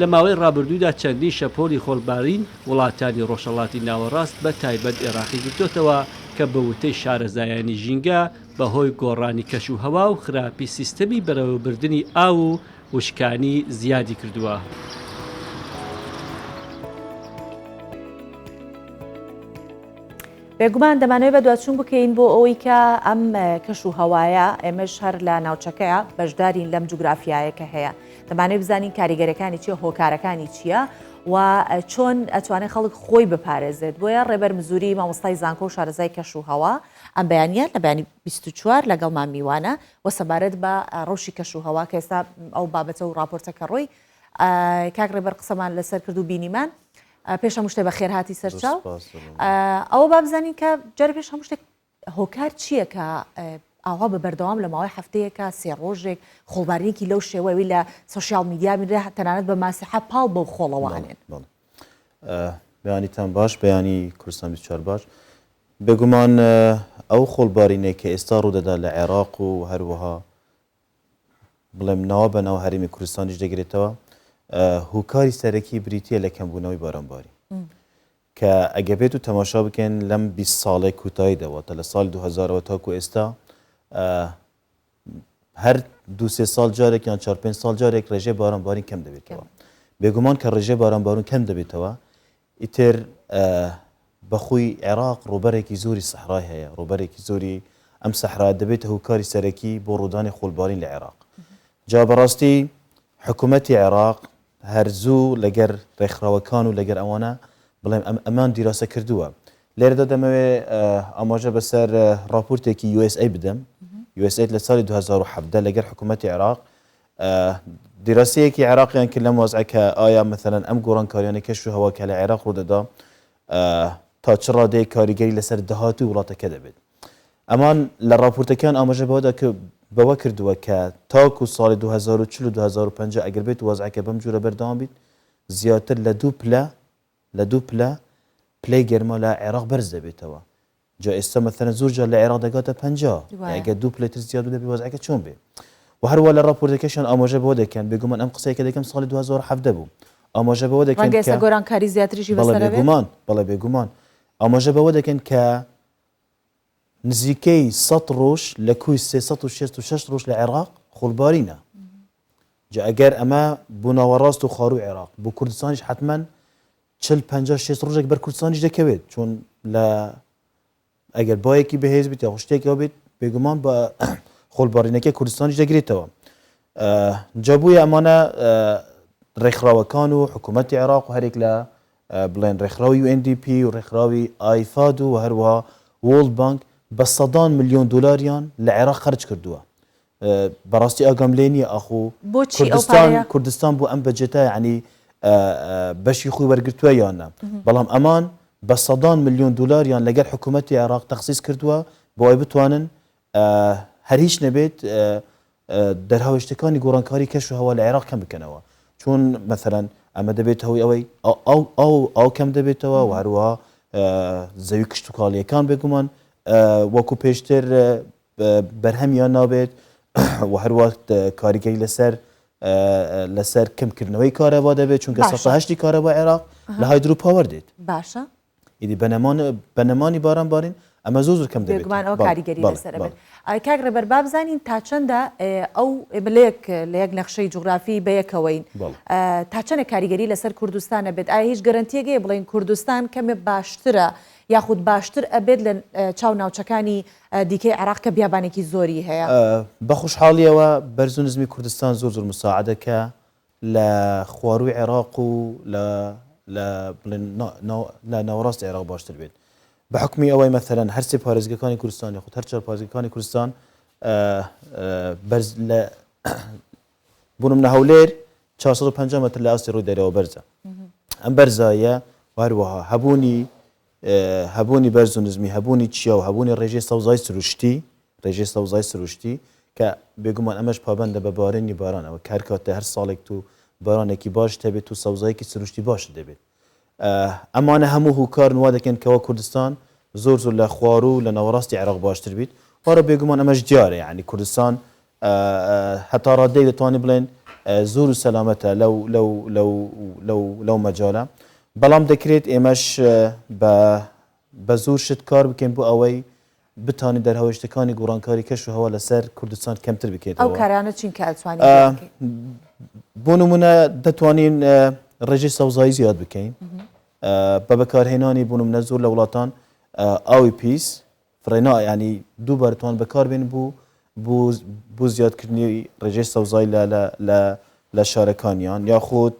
لە ماوەی ڕابردوودا چەندین شەپۆلی خۆڵبارین وڵاتانی ڕۆژهەڵاتی ناوەڕاست بە تایبەت ئێراقی گرتۆتەوە کە بە وتەی شارەزایانی ژینگە بەهۆی گۆڕانی کەشوهەوا و خراپی سیستەمی بەڕێوەبردنی ئاو و وشکانی زیادی کردووە. بێگومان دەمانەوێت بەدواچوون بکەین بۆ ئەوەی کە ئەم کەش و هەوایە ئێمەش هەر لە ناوچەکەیە بەشدارین لەم جوگرافیایە کە هەیە دەمانەوێت بزانین کاریگەرەکانی چیە هۆکارەکانی چییە و چۆن ئەتوانێت خەڵک خۆی بپارێزێت بۆیە ڕێبەر مزوری مامۆستای زانکۆ و شارەزای کەش و هەوا ئەم بەیانە لە بەیانی 24 لەگەڵمان میوانە و سەبارەت بە ڕەوشی کەش و هەوا کە ئێستا ئەو بابەتە و ڕاپۆرتە کە ڕۆی کاک ڕێبەر قسەمان لەسەر کرد و بینیمان پێش هەموو شتێک بەخێرهاتی سەرچاو ئەوە با بزانین کە جارە پێش هەموو شتێک هۆکار چییە کە ئاوا بە بەردەوام لە ماوەی هەفتەیەکە سێ ڕۆژێک خۆڵبارینێکی لەو شێوەوی لە سۆشیال میدیا میرە تەنانەت بە ماسیحە پاڵ بەو خۆڵەوانێن بەیانیتان باش بەیانی کوردستان 24 باش بێگومان ئەو خۆڵبارینەی کە ئێستا ڕوودەدا لە عێراق و هەروەها بڵێم ناوە بە ناو هەرێمی کوردستانیش دەگرێتەوە هۆکاری سەرەکی بریتە لە کەمبوونەوەی بارانباری کە ئەگە بێت و تەماشا بکەین لەم 20 ساڵێک کوتایی دەوەتە لە ساڵی 2000ەوە تاکو ئێستا هەر دو سێ ساڵ جارێک یان چار پێنج ساڵ جارێک ڕێژەی بارانبارین کەم دەبێتەوە بێگومان کە ڕێژەی بارانبارون کەم دەبێتەوە ئیتر بەخۆی عێراق ڕووبەرێکی زۆری سەحرای هەیە، ڕووبەرێکی زۆری ئەم سەحرا دەبێتە هۆکاری سەرەکی بۆ ڕوودانی خۆڵبارین لە عێراق. جا بەڕاستی حکوومەتی عێراق هەر زوو لەگەر ڕێکخراوەکان و لەگەر ئەوانە بڵێم ئەم ئەمان دیراسە کردووە. لێرەدا دەمەوێ ئاماژە بەسەر ڕاپۆرتێکی USA بدەم. USAID لە ساڵی 2017 لەگەر حکوومەتی عێراق دیراسەیەکی عێراقیان کرد لەم وەزعە کە ئایا مەسەلەن ئەم گۆڕانکاریانەی کەش و هەوا کە لە عێراق ڕوودەدا تا چ ڕادەیەک کاریگەری لەسەر داهاتووی وڵاتەکە دەبێت. ئەمان لە ڕاپۆرتەکەیان ئاماژە بەوەدا کە بەوە کردووە کە تاکو ساڵی 2040 و 2050 ئەگەر بێت وەزعەکە بەم جۆرە بەردەوام بیت زیاتر لە دوو پلە لە دوو پلە پلەی گەرما لە عێراق بەرز دەبێتەوە. جا ئێستا مەسەلەن زۆر جار لە عێراق دەگاتە 50 ئەگەر دوو پلەی تر زیاد بێت دەبێت وەزعەکە چۆن بێ. و هەروە لە ڕاپۆرتەکەشیان ئاماژە بەوە دەکەن، بێگومان ئەم قسەیە کە دەکەم ساڵی 2017 بوو، ئاماژە بەوە دەکەن ڕەنگە کە ئێستا گۆرانکاری زیاتریشی بەڵێ بەسەرە بێت؟ بێگومان، بەڵێ بێگومان ئاماژە بەوە دەکەن کە نزیکەی سەد ڕۆژ لە کۆی 366 ڕۆژ لە عێراق خۆڵبارینە. جا ئەگەر ئەمە بۆ ناوەڕاست و خوارووی عێراق، بۆ کوردستانیش حەتمەن 40 50 60 ڕۆژێک بەر کوردستانیش دەکەوێت، چون لە ئەگەر بایەکی بەهێز بیت یاخود شتێکەوە بێت بێگومان بە خۆڵبارینەکەی کوردستانیش دەگرێتەوە. جا بۆیە ئەمانە ڕێکخراوەکان و حکوومەتی عێراق و هەرێک لە بڵێن ڕێکخراوی UNDP و ڕێکخراوی ئایفاد و هەروەها World Bank بە سەدان ملیۆن دۆلاریان لە عێراق خەرج کردووە. بەڕاستی ئاگام لێ نییە ئاخۆ بۆچی ئەو کوردستان پارەیە؟ کوردستان بۆ ئەم بەجێتە یعنی بەشی خۆی وەرگرتووە یان نا بەڵام ئەمان بە سەدان ملیۆن دۆلاریان لەگەڵ حکوومەتی عێراق تەخسیس کردووە بۆ ئەوەی بتوانن هەر هیچ نەبێت دەرهاوێشتەکانی گۆڕانکاری کەش و هەوا لە عێراق کەم بکەنەوە چون مەسەلەن ئەمە دەبێتە هۆی ئەوەی ئاو ئاو ئاو کەم دەبێتەوە و هەروەها زەوی کشتوکاڵیەکان بێگومان وەکو پێشتر بەرهەمیان نابێت و هەروە کاریگەری لەسەر لەسەر کەمکردنەوەی کارەبا دەبێت چونکە سە هەشتی کارەبا عێراق لە hydro power دێت باشە ئیدی بە نەمانی باران بارین ئەمە زۆر زۆر کەم دەبێت. بێگومان ئەوە کاریگەری لەسەر ئەبێت. کاک ڕێبەر با بزانین تا چەندە ئەو ئێمە لە یەک لە یەک نەخشەی جوغرافی بەیەکەوەین تا چەندە کاریگەری لەسەر کوردستان ئەبێت؟ ئایا هیچ گەرەنتیەک هەیە بڵێین کوردستان کەمێ باشترە یاخود باشتر ئەبێت لە چاو ناوچەکانی دیکەی عێراق کە بیابانێکی زۆری هەیە؟ بە خوشحاڵیەوە بەرز و نزمی کوردستان زۆر زۆر مساعدە کە لە خوارووی عێراق و لە لە بڵێن لە ناوەڕاستی عێراق باشتر بێت بە حکومی ئەوەی مەثەلەن هەر سێ پارێزگەکانی کوردستان یاخود هەر چوار پارێزگەکانی کوردستان بەرز لە بۆ نمونە هەولێر 450 مەتر لە ئاستی ڕووی دەریاوە بەرزە ئەم بەرزاییە و هەروەها هەبوونی هەبوونی بەرز و نزمی، هەبوونی چیا و هەبوونی ڕێژەی سەوزایی سروشتی، ڕێژەی سەوزایی سروشتی، کە بێگومان ئەمەش پابەندە بە بارینی بارانەوە، کە هەر کاتێ هەر ساڵێک تو بارانێکی باشت هەبێت تو سەوزاییەکی سروشتی باشت دەبێت. ئەمانە هەموو هوکارن وا دەکەن کەوا کوردستان زۆر زۆر لە خواروو و لە ناوەڕاستی عێراق باشتر بیت. وارە بێگومان ئەمەش دیارە یەعنی کوردستان هەتا ڕادەیەک دەتوانین بڵێن زۆر و سەلامەتە لەو لەو لەو لەو لەو مەجالە بەڵام دەکرێت ئێمەش بە بە زۆر شت کار بکەین بۆ ئەوەی بتانین دەرهاوێشتەکانی گۆڕانکاری کەش و هەوا لەسەر کوردستان کەمتر ئەو بکرێتەوە. کارانە چین کە ئەتوانین بیان کەین؟ بۆ نمونە دەتوانین ڕێژەی سەوزایی زیاد بکەین بە بەکارهێنانی بۆ نمونە زۆر لە وڵاتان ئاوی پیس فڕێنا یانی دووبارە توان بەکار بێن بۆ بۆ بۆ زیادکردنی ڕێژەی سەوزای لە لە لە لە شارەکانیان یاخود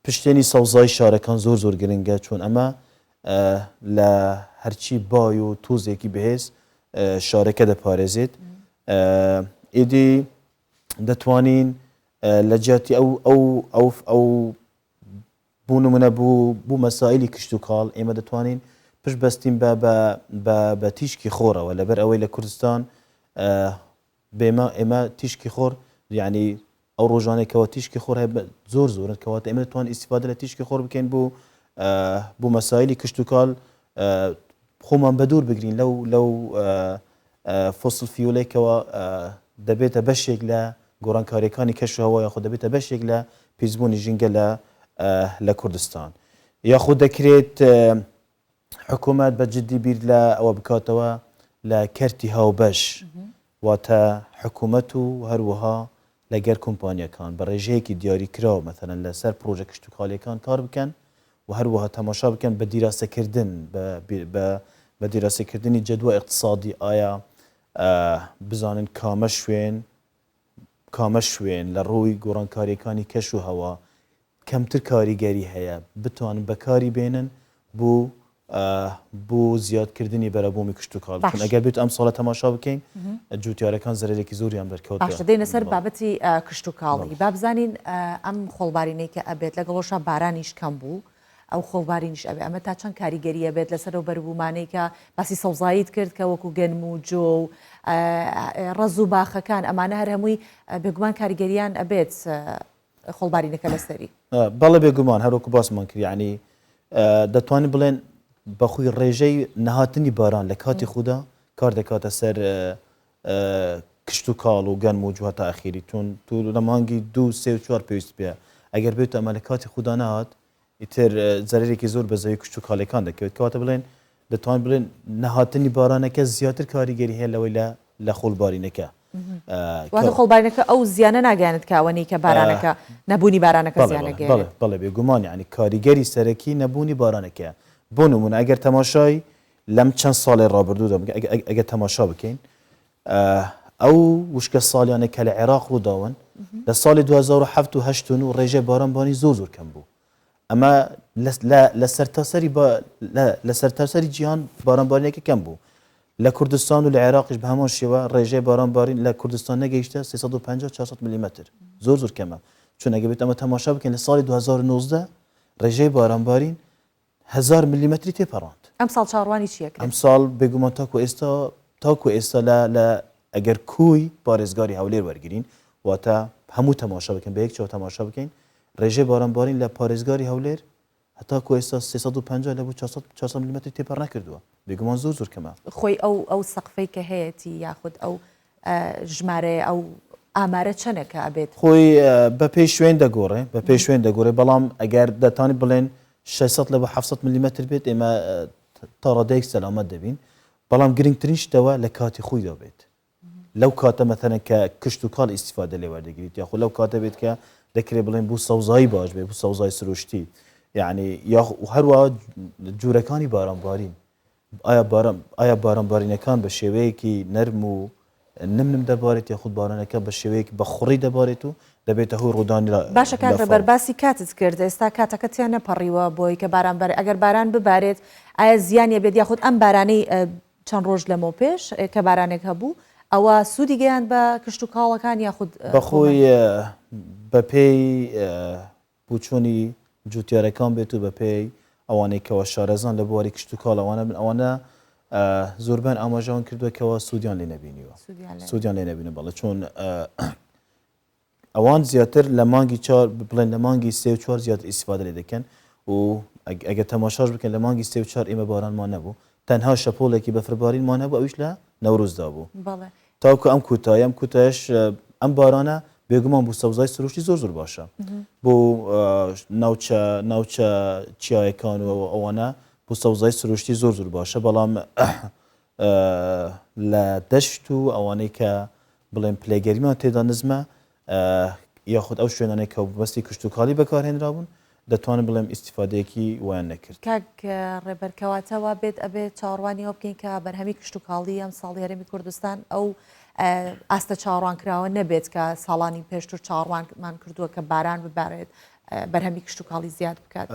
پشتێنی سەوزای شارەکان زۆر زۆر گرنگە چۆن ئەمە لە هەرچی بای و تۆزێکی بەهێز شارەکە دەپارێزێت ئیدی دەتوانین لە جیاتی ئەو ئەو ئەو ئەو بۆ نمونە بۆ بۆ مەسایلی کشتوکاڵ ئێمە دەتوانین پشت بەستین بە بە بە بە تیشکی خۆرەوە لەبەر ئەوەی لە کوردستان بێمە ئێمە تیشکی خۆر یعنی ئەو ڕۆژانەی کەەوە تیشکی خۆر هەیە زۆر زۆرن کەواتە ئێمە دەتوانین ئیسیفادە لە تیشکی خۆر بکەین بۆ بۆ مەسایلی کشتوکاڵ خۆمان بەدوور بگرین لەو لەو fossil fuel ێکەوە دەبێتە بەشێک لە گۆڕانکاریەکانی کەش و هەوا یاخود دەبێتە بەشێک لە پیسبوونی ژینگە لە لە کوردستان یاخود دەکرێت حکوومەت بە جددی بیر لە ئەوە بکاتەوە لە کەرتی هاوبەش واتە حکوومەت و هەروەها لەگەر کۆمپانیەکان بە ڕێژەیەکی دیاریکراو مەسەلەن لەسەر پڕۆژە کشتوکاڵیەکان کار بکەن و هەروەها تەماشا بکەن بە دیراسەکردن بە دیراسەکردنی جەدوا ئیقتسادی ئایا بزانن کامە شوێن کامە شوێن لە ڕووی گۆڕانکاریەکانی کەش و هەوا کەمتر کاریگەری هەیە بتوانن بەکاری بێنن بۆ بۆ زیادکردنی بەرەبوومی کشتوکاڵ چون باش. ئەگەر بێت ئەم ساڵە تەماشا بکەین جوتیارەکان زەرەرێکی زۆریان بەرکەوتووە. باشە دێینە سەر بەڵێ. بابەتی کشتوکاڵی بەڵێ. با بزانین ئەم خۆڵبارینەی کە ئەبێت لەگەڵۆشا بارانیش کەم بوو ئەو خۆڵبارینیش ئەبێ ئەمە تا چەند کاریگەری ئەبێت لەسەر ئەو بەروبوومانەی کە باسی سەوزاییت کرد کە وەکو گەنم و جۆ و ڕەز و باخەکان ئەمانە هەر هەمووی بێگومان کاریگەریان ئەبێت خۆڵبارینەکە لەسەری. بەڵێ بێگومان هەروەکو باسمان کرد یانی دەتوانین بڵێن بەخۆی ڕێژەی نەهاتنی باران لە کاتی خوددا کار دەکاتە سەر. کشتوکاڵ و گەنم و جۆ هەتا ئەخیری تون تو لە مانگی دوو سێ و چوار پێویست پێیە ئەگەر بێت ئەمە لە کاتی خودا نەهات ئیتر زەرەرێکی زۆر بە زەوی کشتوکاڵیەکان دەکەوێت کەواتە بڵێن دەتوانین بڵێن نەهاتنی بارانەکە زیاتر کاریگەری هەیە لەوەی لە لە خۆڵبارینەکە. واتە خۆڵبارینەکە ئەو زیانە ناگەیەنێت کە ئەوە نی کە بارانەکە نەبوونی بارانەکە زیان ئەگەیەنێت. بەڵێ بەڵێ بێگومان یانی کاریگەری سەرەکی نەبوونی بارانەکەیە بۆ نموونە ئەگەر تەماشای لەم چەند ساڵی ڕابردوودا ئەگەر تەماشا بکەین ئەو وشکە ساڵیانە کە لە عێراق ڕووداون لە ساڵی 2007 و 8 و ڕێژەی بارانبارین زۆر زۆر کەم بوو ئەمە لە سەرتاسەری لە سەرتاسەری جیهان بارانبارینەکە کەم بوو لە کوردستان و لە عێراقیش بە هەمان شێوە ڕێژەی بارانبارین لە کوردستان نەگەیشتە 350 400 ملیمەتر زۆر زۆر کەمە چون ئەگەر بێت ئەمە تەماشا بکەین لە ساڵی 2019 ڕێژەی بارانبارین هەزار ملیمەتری تێپەڕاند. ئەمساڵ چاوەڕوانی چی ئەکرێت؟ ئەمساڵ بێگومان تاکو ئێستا تاکو ئێستا لە لە ئەگەر کۆی پارێزگاری هەولێر وەرگرین واتە هەموو تەماشا بکەین بە یەک چاو تەماشا بکەین ڕێژەی باران بارین لە پارێزگاری هەولێر هەتاکو ئێستا 350 لە بۆ 400 400 ملیمەتری تێپەڕ نەکردووە بێگومان زۆر زۆر کەمە. خۆی ئەو ئەو سەقفەی کە هەیەتی یاخود ئەو ژمارەیە ئەو ئامارە چەنە کە ئەبێت؟ خۆی بە پێی شوێن دەگۆڕێ بە پێی شوێن دەگۆڕێ بەڵام ئەگەر دەتانی بڵێن 600 لە بۆ 700 ملیمەتر بێت ئێمە تا ڕادەیەک سەلامەت دەبین بەڵام گرنگترین شتەوە لە کاتی خۆیدا بێت لەو کاتە مەتەنە کە کشت و کاڵ ئیسیفادە لێ وەردەگریت یاخود لەو کاتە بێت کە دەکرێت بڵێن بۆ سەوزایی باش بێت بۆ سەوزای سروشتی یعنی یاخ هەروە جورەکانی بارانبارین ئایا باران ئایا باران بارینەکان بە شێوەیەکی نەرم و نم نم دەبارێت یاخود بارانەکە بە شێوەیەکی بە خوڕی دەبارێت و دەبێتە هۆی ڕوودانی باشە کاک ڕێبەر باسی کاتت کرد ئێستا کاتەکە تێ نەپەڕیوە بۆی کە باران بەر ئەگەر باران ببارێت ئایا زیانی بێت یاخود ئەم بارانەی چەند ڕۆژ لەمەو پێش کە بارانێک هەبوو ئەوە سوودی گەیاند بە کشت و کاڵەکان یاخود بەخۆی بەپێی بوچۆنی جوتیارەکان بێت و بەپێی ئەوانەی کەوا شارەزان لە بواری کشتوکاڵ ئەوانە بن ئەوانە زۆربەیان ئاماژەیان کردووە کەوا سوودیان لێ نەبینیوە سوودیان لێ نەبینە بەڵێ چۆن ئەوان زیاتر لە مانگی چوار بڵێن لە مانگی سێ و چوار زیاتر ئیسفادە لێ دەکەن و ئەگەر تەماشاش بکەن لە مانگی سێ و چوار ئێمە بارانمان نەبوو تەنها شەپۆڵێکی بەفربارینمان هەبوو ئەویش لە نەورۆزدا بوو تاوەکو ئەم کوتایە ئەم کوتایەش ئەم بارانە بێگومان بۆ سەوزای سروشتی زۆر زۆر باشە بۆ ناوچە ناوچە چیایەکان و ئەوانە بۆ سەوزای سروشتی زۆر زۆر باشە بەڵام لە دەشت و ئەوانەی کە بڵێن پلەی گەرمیان تێدا نزمە یاخود ئەو شوێنانەی کە بەستی کشتوکاڵی بەکارهێنرابوون دەتوانم بڵێم ئیستیفادەیەکی وایان نەکرد. کاک ڕێبەر کەواتە وا بێت ئەبێت چاوەڕوانی ئەوە بکەین کە بەرهەمی کشتوکاڵی ئەمساڵی هەرێمی کوردستان ئەو ئاستە چاوەڕوانکراوە نەبێت کە ساڵانی پێشتر چاوەڕوانمان کردووە کە باران ببارێت بەرهەمی کشتوکاڵی زیاد بکات.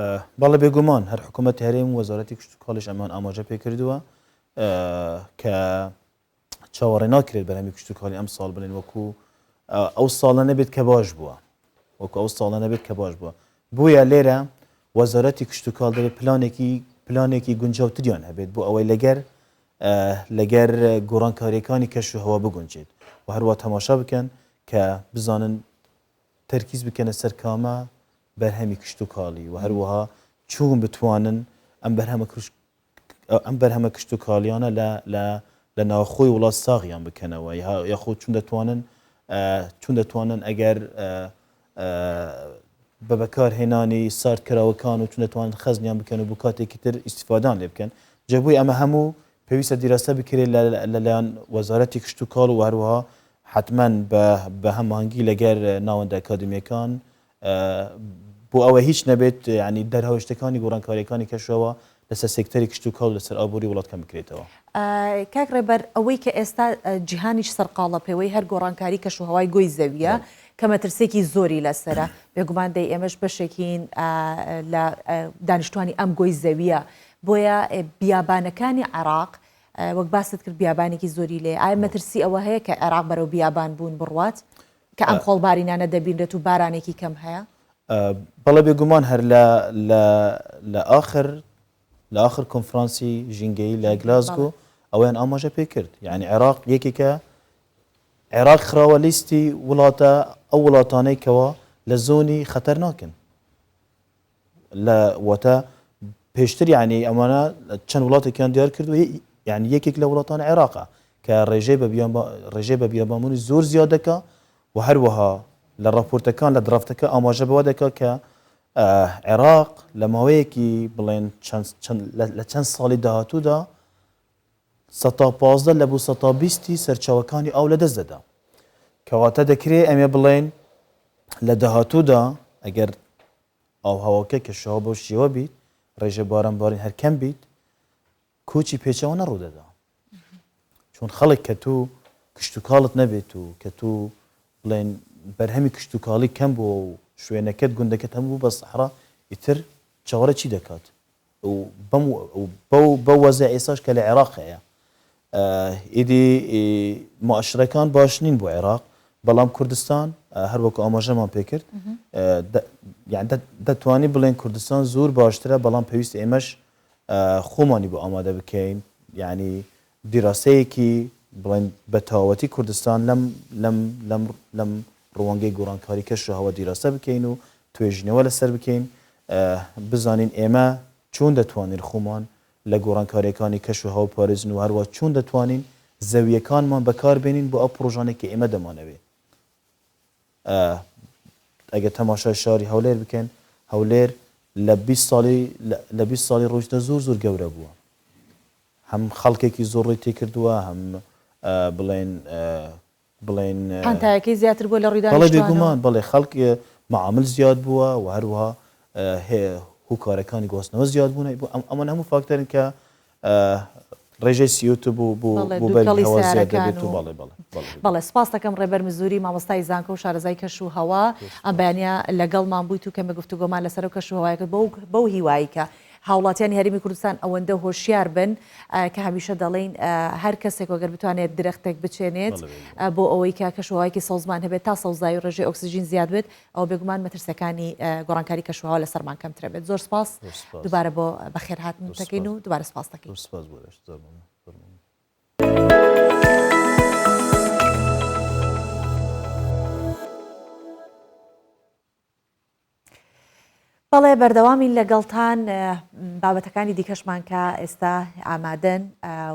بەڵێ بێگومان هەر حکوومەتی هەرێم و وەزارەتی کشتوکاڵیش ئەمان ئاماژە پێکردووە کە چاوەڕێ ناکرێت بەرهەمی کشتوکاڵی ئەم ساڵ بڵێن وەکو ئەو ساڵە نەبێت کە باش بووە وەکو ئەو ساڵە نەبێت کە باش بووە بۆیە لێرە وەزارەتی کشتوکاڵ دەبێت پلانێکی پلانێکی گونجاوتریان هەبێت بۆ ئەوەی لەگەر لەگەر گۆڕانکاریەکانی کەش و هەوا بگونجێت و هەروە تەماشا بکەن کە بزانن تەرکیز بکەنە سەر کامە بەرهەمی کشتوکاڵی و هەروەها چۆن بتوانن ئەم بەرهەمە ئەم بەرهەمە کشتوکاڵیانە لە لە لە ناوخۆی وڵات ساغیان بکەنەوە یاخود چون دەتوانن چون دەتوانن ئەگەر بە بەکارهێنانی ساردکراوەکان و چون دەتوانن خەزنیان بکەن و بۆ کاتێکی تر ئیسیفادان لێ بکەن جەبووی ئەمە هەموو پێویستە دیراسە بکرێت لەلایەن وەزارەتی کشتوکاڵ و هەروەها حتمما بە هەماهەنگی لەگەر ناوەندە ئەکادمیەکان بۆ ئەوەی هیچ نەبێت یانی دەرهاوێشتەکانی گۆڕانکارییەکانی کەشوهەوا لەسەر سێکتەری کشتوکاڵ و لەسەر ئابووری وڵات کەم بکرێتەوە. کاک ڕێبەر ئەوەی کە ئێستا جیهانیش سەرقاڵە پێوەی هەر گۆڕانکاری کەشوهەوای گۆی زەوییە کە مەترسییەکی زۆری لەسەرە، بێگومان دەی ئێمەش بەشێکین لە دانیشتوانی ئەم گۆی زەوییە، بۆیە بیابانەکانی عێراق وەک باست کرد بیابانێکی زۆری لێیە، ئایا مەترسی ئەوە هەیە کە عێراق بەرەو بیابان بوون بڕوات؟ کە ئەم خۆڵبارینانە دەبینرێت و بارانێکی کەم هەیە؟ بەڵێ بێگومان هەر لە لە لە ئاخر لە ئاخر کۆنفرانسی ژینگەیی لە گلاسگۆ ئەوەیان ئاماژە پێ کرد یعنی عێراق یەکێکە عێراق خراوە لیستی وڵاتە ئەو وڵاتانەی کەوا لە زۆنی خەتەرناکن لە واتە پێشتر یعنی ئەمانە چەند وڵاتێکیان دیار کردو یعنی یەکێک لە وڵاتان عێراقە. کە ڕێژەی بە ڕێژەی بە بیابانبوونی زۆر زیاد دەکا و هەروەها لە ڕاپۆرتەکان لە درافتەکە ئاماژە بەوە دەکا کە عێراق لە ماوەیەکی بڵێن لە چەند ساڵی داهاتوودا 15% لە بۆ 20% سەرچاوەکانی ئاو لەدەست دەدا. کەواتە دەکرێ ئەمێ بڵێن لە داهاتوودا ئەگەر ئاوهەواکە کەشوهەوا بەو شێوە بیت، ڕێژە باران بارین هەر کەم بیت، کۆچی پێچەوانە ڕوودەدا. چون خەڵک کە تو کشتوکاڵت نەبێت و کە تو بڵێن بەرهەمی کشتوکاڵی کەم بووە و شوێنەکەت گوندەکەت هەموو بوو بە سەحرا ئیتر چاوەڕێ چی دەکات و بەم بەو بەو وەزع ئێستاش کە لە عێراق هەیە ئیدی مؤشرەکان باش نین بۆ عێراق بەڵام کوردستان هەروەکو ئاماژەمان پێکرد دەتوانی بڵێن کوردستان زۆر باشترە بەڵام پێویست ئێمەش خۆمانی بۆ ئامادە بکەین یعنی دیراسەیەکی بڵێن بە تەواوەتی کوردستان لەم لەم لەم لەم ڕوانگەی گۆڕانکاری کەش و هەوا دیراسە بکەین و توێژینەوە لەسەر بکەین بزانین ئێمە چۆن دەتوانین خۆمان لە گۆڕانکارییەکانی کەش و هەوا بپارێزین و هەروەها چۆن دەتوانین زەوییەکانمان بەکاربێنین بۆ ئەو پڕۆژانەی کە ئێمە دەمانەوێت. ئەگەر تەماشای شاری هەولێر بکەین، هەولێر لە 20 ساڵی لە 20 ساڵی ڕۆیشتە زۆر زۆر گەورە بووە. هەم خەڵکێکی زۆر ڕووی تێکردووە، هەم بڵێن بڵێین. پانتایەکەی زیاتر بووە لە ڕووی دانیشتوانەوە؟ بەڵێ بێگومان، بەڵێ خەڵک مەعامل زیاد بووە و هەروەها هۆکارەکانی گواستنەوە زیاد بوونە، ئەمانە هەموو فاکتەرن کە ڕێژەی CO2 بۆ بۆ بەڵێ بۆ بەرگی دووکەڵی هەوا زیاد سەیارەکان دەبێت و و بەڵێ بەڵێ بەڵێ بەڵێ سپاس دەکەم ڕێبەر مزوری مامۆستای زانکۆ و شارەزای کەش و هەوا ئەم بەیانە لەگەڵمان بوویت و کەمێک گفتوگۆمان لەسەر ئەو کەش و هەوایە کرد بەو بەو هیوایی کە هاوڵاتیانی هەرێمی کوردستان ئەوەندە هۆشیار بن کە هەمیشە دەڵێین هەر کەسێک وەگەر بتوانێت درەختێک بچێنێت بۆ ئەوەی کە کەشوهەوایەکی سەوزمان هەبێت تا سەوزایی و ڕێژەی ئۆکسجین زیاد بێت ئەوە بێگومان مەترسیەکانی گۆڕانکاری کەشوهەوا لەسەرمان کەمترە بێت زۆر سپاس دووبارە بۆ بەخێرهاتن دەکەین و دووبارە سپاس دەکەین. بەڵێ بەردەوامین لەگەڵتان بابەتەکانی دیکەشمان کە ئێستا ئامادەن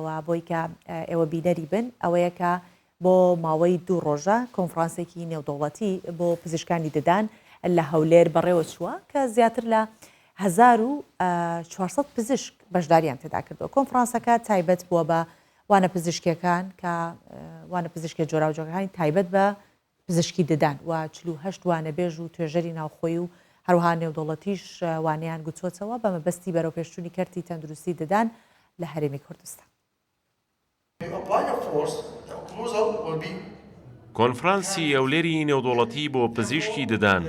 و بۆی کە ئێوە بینەری بن ئەوەیە کە بۆ ماوەی دوو ڕۆژە کۆنفرانسێکی نێودەوڵەتی بۆ پزیشکانی ددان لە هەولێر بەڕێوە چووە کە زیاتر لە 1400 پزیشک بەشداریان تێدا کردووە کۆنفرانسەکە تایبەت بووە بە وانە پزیشکیەکان کە وانە پزیشکە جۆراوجۆرەکانی تایبەت بە پزیشکی ددان و 48 وانەبێژ و توێژەری ناوخۆیی و هەروەها نێودەوڵەتیش وانەیان گوتووەتەوە بە مەبەستی بەرەوپێشچوونی کەرتی تەندروستی ددان لە هەرێمی کوردستان. کۆنفرانسی هەولێری نێودەوڵەتی بۆ پزیشکی ددان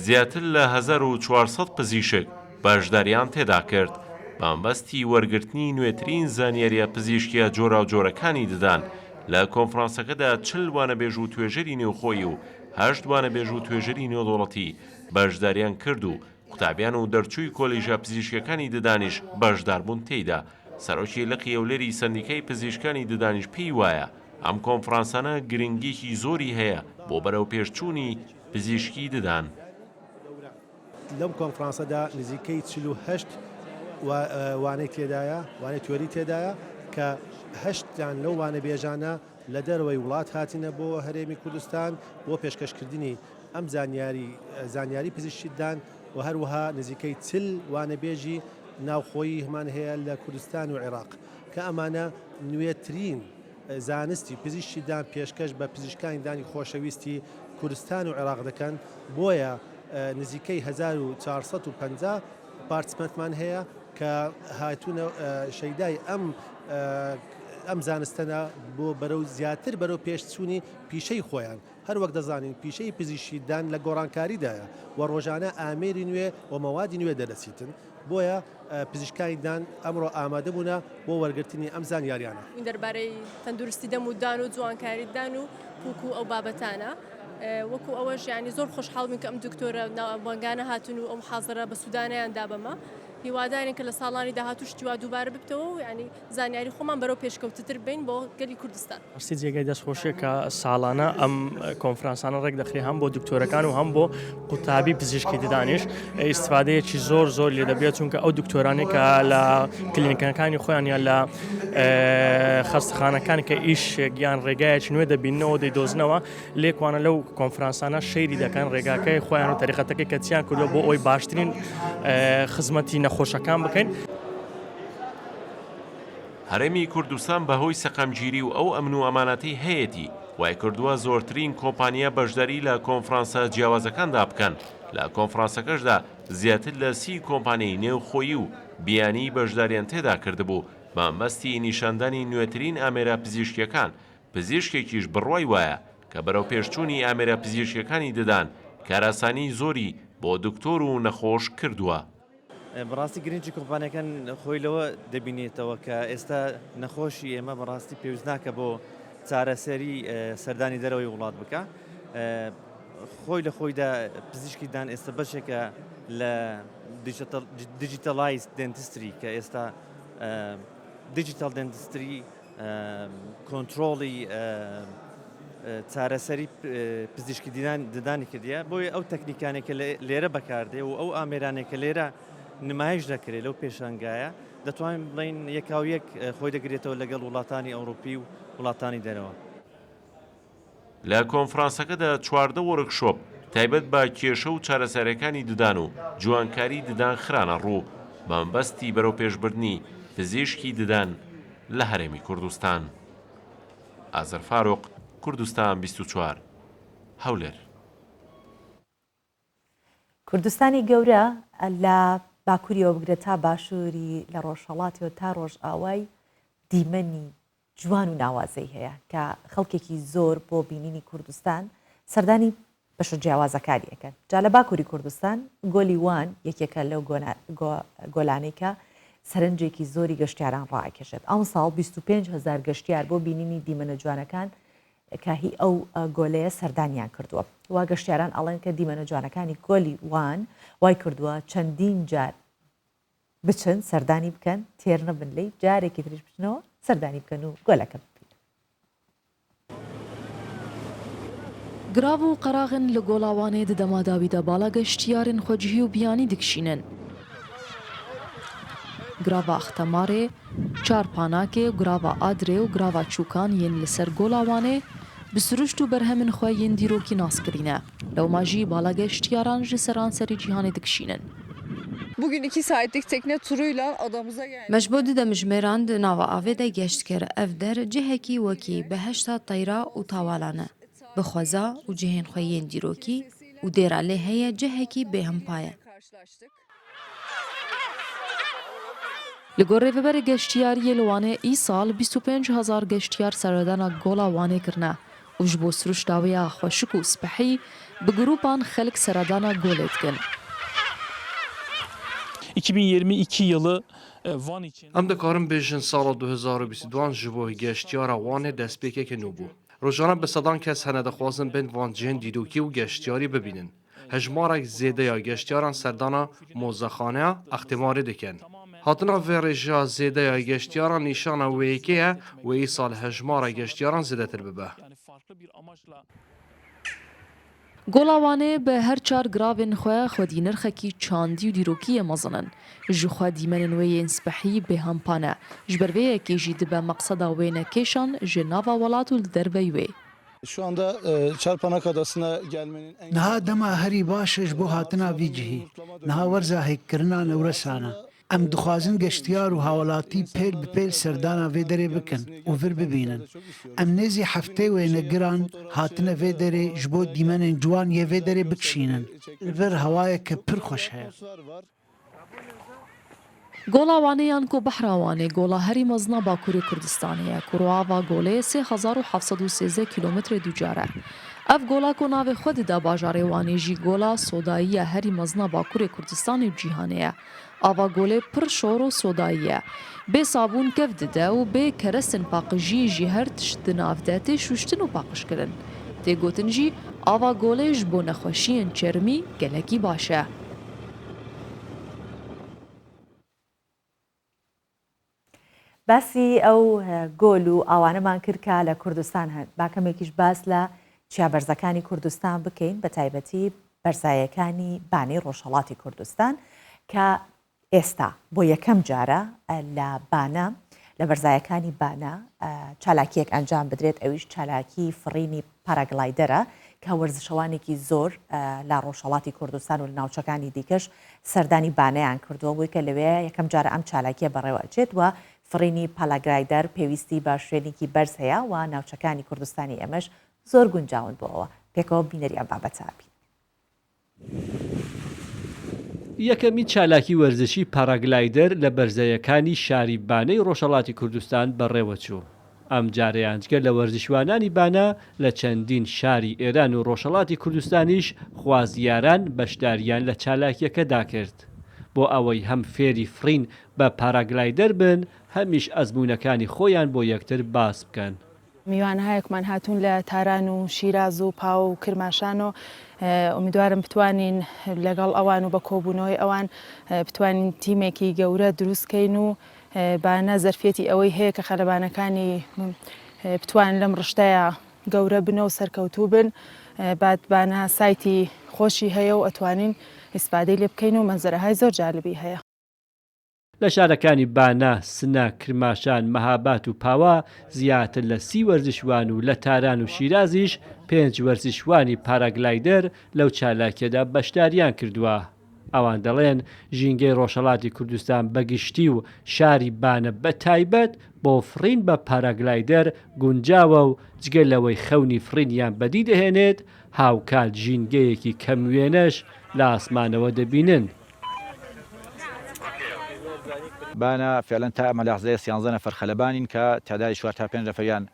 زیاتر لە 1400 پزیشک بەشداریان تێدا کرد بە مەبەستی وەرگرتنی نوێترین زانیارییە پزیشکییە جۆراوجۆرەکانی ددان لە کۆنفرانسەکەدا 40 وانەبێژ و توێژەری نێوخۆیی و هەشت وانەبێژ و توێژەری نێودەوڵەتی بەشداریان کرد و قوتابیان و دەرچووی کۆلیژە پزیشکیەکانی ددانیش بەشداربوون تێیدا، سەرۆکی لقی هەولێری سەندیکای پزیشکانی ددانیش پێی وایە ئەم کۆنفرانسانە گرنگیەکی زۆری هەیە بۆ بەرەوپێشچوونی پزیشکی ددان. لەم کۆنفرانسەدا نزیکەی 48 وانەی تێدایە، وانەی تیۆری تێدایە کە هەشتیان لەو وانەبێژانە لە دەرەوەی وڵات هاتنە بۆ هەرێمی کوردستان بۆ پێشکەشکردنی ئەم زانیاری زانیاری پزیشکی ددان و هەروەها نزیکەی 40 وانەبێژی ناوخۆیی هەمان هەیە لە کوردستان و عێراق کە ئەمانە نوێترین زانستی پزیشکی ددان پێشکەش بە پزیشکانی دانی خۆشەویستی کوردستان و عێراق دەکەن بۆیە نزیکەی 1450 participant مان هەیە کە هاتوونە شەیدای ئەم ئەم زانستەنە بۆ بەرەو زیاتر بەرەو پێشچوونی پیشەی خۆیان هەروەک دەزانین پیشەی پزیشکی ددان لە گۆڕانکاریدایە و ڕۆژانە ئامێری نوێ و مەوادی نوێ دەرەچیتن، بۆیە پزیشکانی ددان ئەمڕۆ ئامادە بوونە بۆ وەرگرتنی ئەم زانیاریانە. دەربارەی تەندروستی دەم و ددان و جوانکاری ددان و پوک و ئەو بابەتانە وەکو ئەوەش یانی زۆر خۆشحاڵ بووین کە ئەم دکتۆرە ناوبانگانە هاتوون و ئەو محازەرە بەسوودانەیان دا بەمە. هیوادارین کە لە ساڵانی داهاتوو شتی وا دووبارە ببتەوە و یانی زانیاری خۆمان بەرەو پێشکەوتتر ببەین بۆ گەلی کوردستان. ڕاستی جێگای دەستخۆشیە کە ساڵانە ئەم کۆنفرانسانە ڕێک دەخرێ هەم بۆ دکتۆرەکان و هەم بۆ قوتابی پزیشکی ددانیش ئیسفادەیەکی زۆر زۆر لێ دەبێت چونکە ئەو دکتۆرانەی کە لە کلینیکەکانی خۆیان یان لە خەستەخانەکان کە ئیشێک یان ڕێگایەکی نوێ دەبینەوە دەیدۆزنەوە لێکوانە لەو کۆنفرانسانە شەیری دەکەن ڕێگاکەی خۆیان و تەریقەتەکەی کە چیان کردووە بۆ ئەوی باشترین خزمەتی نەخۆشەکان بکەین. هەرێمی کوردستان بەهۆی سەقامگیری و ئەو ئەمن و ئەمانەتەی هەیەتی، وایکردووە زۆرترین کۆمپانیا بەشداری لە کۆنفرانسە جیاوازەکاندا بکەن، لە کۆنفرانسەکەشدا زیاتر لە سی کۆمپانیای نێوخۆیی و بیانی بەشداریان تێدا کردبوو، بەمەبەستی نیشاندانی نوێترین ئامێرە پزیشکییەکان پزیشکێکیش بڕوای وایە کە بەرەوپێشچوونی ئامێرە پزیشکیەکانی ددان کارئاسانیی زۆری بۆ دکتۆر و نەخۆش کردووە. بەڕاستی گرنگی کۆمپانیاکان خۆی لەوە دەبینێتەوە کە ئێستا نەخۆشی ئێمە بەڕاستی پێویست ناکە بۆ چارەسەری سەردانی دەرەوەی وڵات بکە خۆی لە خۆیدا پزیشکی دان ئێستا بەشێکە لە digitalized dentistry کە ئێستا digital dentistry کۆنترۆڵی چارەسەری پزیشکی ددانی کردیە بۆیە ئەو تەکنیکانێک کە لێرە بەکاردێ و ئەو ئامێرانێک کە لێرە نمایش دەکرێت لەو پێشانگایە دەتوانین بڵین یەکاو یەک خۆی دەگرێتەوە لەگەڵ وڵاتانی ئەوروپی و وڵاتانی دەرەوە. لە کۆنفرانسەکەدا 14 وۆرکشۆپ تایبەت بە کێشە و چارەسەرەکانی ددان و جوانکاری ددان خرانە ڕوو بە مەبەستی بەرەوپێشبردنی پزیشکی ددان لە هەرێمی کوردستان. ئازەر فاروق، کوردستان 24، هەولێر. کوردستانی گەورە لە باکووریەوە بگرە تا باشووری لە ڕۆژهەڵاتیەوە تا ڕۆژئاوای دیمەنی جوان و ناوازەی هەیە کە خەڵکێکی زۆر بۆ بینینی کوردستان سەردانی بەشە جیاوازەکانی ئەکەن جا لە باکووری کوردستان گۆلی وان یەکێکە لەو گۆلانەی کە سەرنجێکی زۆری گەشتیاران ڕاکێشێت ئەمساڵ 25 هزار گەشتیار بۆ بینینی دیمەنە جوانەکان کە هی ئەو گۆلەیە سەردانیان کردووە و گەشتیاران ئەڵێن کە دیمەنە جوانەکانی گۆلی وان وای کردووە چەندین جار بچن سەردانی بکەن تێر نەبن لێی جارێکی تریش بچنەوە سەردانی بکەن و گۆلەکە ببینن. Girav û qeraxên li Gola Wanê di dema dawî de bala geştiyarên xwecihî û biyanî dikişînin. Girava Axtemarê, Çarpanakê, Girava Adirê û Girava Çûkan yên li ser Gola Wanê bi siruşt û berhemên xwe yên dîrokî nas kirîne. Lewma jî bala geştiyaran ji seranserî cîhanê dikişînin. Bugün iki saatlik tekne turuyla adamıza geldik. Me ji bo du demjimêran di nava avê de geşt kir. Ev der cihekî wekî behişta teyra û tawalan e. Bi xweza û cihên xwe yên dîrokî û dêra lê heye cihekî bêhempa ye. Li gor rêveberê geştiyariyê li Wanê îsal 25 hezar geştiyar seredana Gola Wanê kirine û ji bo siruşta wê ya xweşik û spehî bi grûpan xelk seredana golê dikin. 2022 yılı Van için Em dikarin bêjin sala 2022 ji bo geştyara Wanê destpêkeke nû bû. Rojane bi sedan kes hene dixwazin bên van cihên dîrokî û geştyarî bibînin. Hejmarek zêde ya geştyaran serdana Mozexaneya Axtêmarê dikin. Hatina vê rêjeya zêde ya geştyaran nîşana wê yekê ye wê îsal hejmara geştyaran zêdetir bibe. Gola Wanê bi her çar giravên xwe xwedî nirxekî çandî û dîrokî yê mezin in. Ji xwe dîmenên wê yên spehî bêhempa ne. Ji ber vê yekê jî dibe meqseda wênekêşan ji nava welat û li derveyî wê. Şu anda Çarpanak Adası'na gelmenin en Niha dema herî baş e ji bo hatina vî cihî. Niha werza hêkkirina newresan e. Em dixwazin geştyar û hawelatî pêl bi pêl serdana vê derê bikin û vir bibînin. Em nêzî heftê wênegiran hatine vê derê ji bo dîmenên ciwan yê vê derê bikişînin. Li vir hewayeke pir xweş heye. Gola Wanê yan ku Behra Wanê gola herî mezin a Bakurê Kurdistanê ye ku roava golê 3713 kîlometre ducar e. Ev gola ku navê xwe dide bajarê Wanê jî gola sodayî ya herî mezin a Bakurê Kurdistanê û cîhanê ye. Ava golê pir şor û sodayî ye. Bê sabûn kev dide û bê kerestên paqijiyê jî her tişt di nav de tê şûştin û paqijkirin. Tê gotin jî ava golê ji bo nexweşiyên çermî gelekî baş e. باسی ئەو گۆل و ئاوانەمان کرد کە لە کوردستان هەن، با کەمێکیش باس لە چیا بەرزەکانی کوردستان بکەین، بە تایبەتی بەرزایەکانی بانەی ڕۆژهەڵاتی کوردستان کە ئێستا بۆ یەکەم جارە لە بانە لە بەرزایەکانی بانە چالاکیەک ئەنجام بدرێت ئەویش چالاکی فڕینی پاراگلایدەرە کە وەرزشەوانێکی زۆر لە ڕۆژهەڵاتی کوردستان و لە ناوچەکانی دیکەش سەردانی بانەیان کردووە بۆی کە لەوێ یەکەم جارە ئەم چالاکیە بەڕێوە ئەچێت و فڕینی پالاگرایدەر پێویستی بە شوێنێکی بەرز هەیە و ناوچەکانی کوردستانی ئێمەش زۆر گونجاون بۆ ئەوە. پێکەوە بینەری ئەم بابەتە بین. یەکەمین چالاکی وەرزشی پاراگلایدەر لە بەرزاییەکانی شاری بانەی ڕۆژهەڵاتی کوردستان بەڕێوەچوو. ئەمجارەیان جگە لە وەرزشوانانی بانە لە چەندین شاری ئێران و ڕۆژهەڵاتی کوردستانیش خوازیاران بەشدارییان لە چالاکییەکەدا کرد بۆ ئەوەی هەم فێری فڕین بە پاراگلایدەر بن هەمیش ئەزموونەکانی خۆیان بۆ یەکتر باس بکەن. میوانهایەکمان هاتوون لە تاران و شیراز و پاوە و کرماشان و ئومیدوارم بتوانین لەگەڵ ئەوان و بە کۆبوونەوەی ئەوان بتوانین تیمێکی گەورە دروست کەین و بانە زەرفیەتی ئەوەی هەیە کە خەلەبانەکانی بتوان لەم ڕشتەیە گەورە بن و سەرکەوتوو بن بات بانە سایتی خۆشی هەیە و ئەتوانین ئیسفادەی لێ بکەین و مەنزەرەهای زۆر جالبی هەیە. لە شارەکانی بانە، سنە، کرماشان، مەهابات و پاوە زیاتر لە سی وەرزشوان و لە تاران و شیرازیش پێنج وەرزشوانی پاراگلایدەر لەو چالاکییەدا بەشدارییان کردووە. ئەوان دەڵێن ژینگەی ڕۆژهەڵاتی کوردستان بە گشتی و شاری بانە بە تایبەت بۆ فڕین بە پاراگلایدەر گونجاوە و جگە لەوەی خەونی فڕینیان بەدی دەهێنێت، هاوکات ژینگەیەکی کەم وێنەش لە ئاسمانەوە دەبینن. بانە، فعلا تا ئەمە لەحزەیە سیانزە نەفەر خەلەبانین کە تعدادی چوار تا پێنج نەفەریان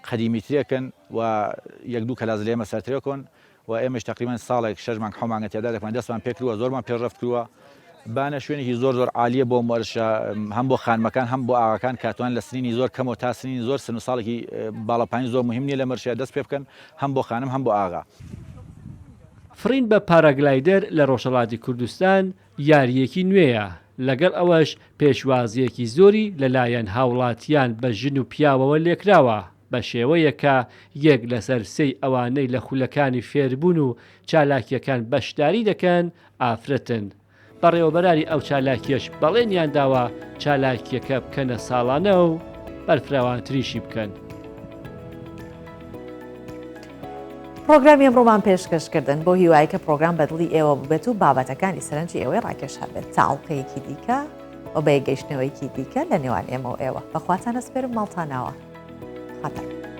قەدیمیترێکن و یەک دوو کەلاس لە ئێمە سەرترێکن و ئێمەش تەقریبەن ساڵێک شەش مانگ حەو مانگە تعدادێکمان دەستمان پێکردووە زۆرمان پێشڕەفت کردووە. بانە شوێنێکی زۆر زۆر عالیە بۆ وەرزشە هەم بۆ خانمەکان هەم بۆ ئاغاکان کاتوان لە سنینی زۆر کەمەوە تا سنینی زۆر سن و ساڵێکی باڵا پانی زۆر مهم نییە لە مەرشە دەست پێ بکەن هەم بۆ خانم هەم بۆ ئاغا. فڕین بە پاراگلایدەر لە ڕۆژهەڵاتی کوردستان یارییەکی نوێیە، لەگەڵ ئەوەش پێشوازییەکی زۆری لەلایەن هاوڵاتیان بە ژن و پیاوەوە لێکراوە، بە شێوەیەک کە یەک لەسەر سێی ئەوانەی لە خولەکانی فێربوون و چالاکییەکان بەشداری دەکەن ئافرەتن. بەڕێوەبەرانی ئەو چالاکییەش بەڵێنیان داوە چالاکییەکە بکەنە ساڵانە و بەرفراوانتریشی بکەن. پرۆگرامی ئەمڕۆمان پێشکەشکردن بۆ هیوای کە پرۆگرام بەدڵی ئێوە بووبێت و بابەتەکانی سەرنجی ئێوەی ڕاکێشابێت تا ئەڵقەیەکی دیکە و بە یەکگەیشتنەوەیەکی دیکە لە نێوان ئێمە و ئێوە بەخواتان ئەسپێرم ماڵتان ئاوا. خواتان.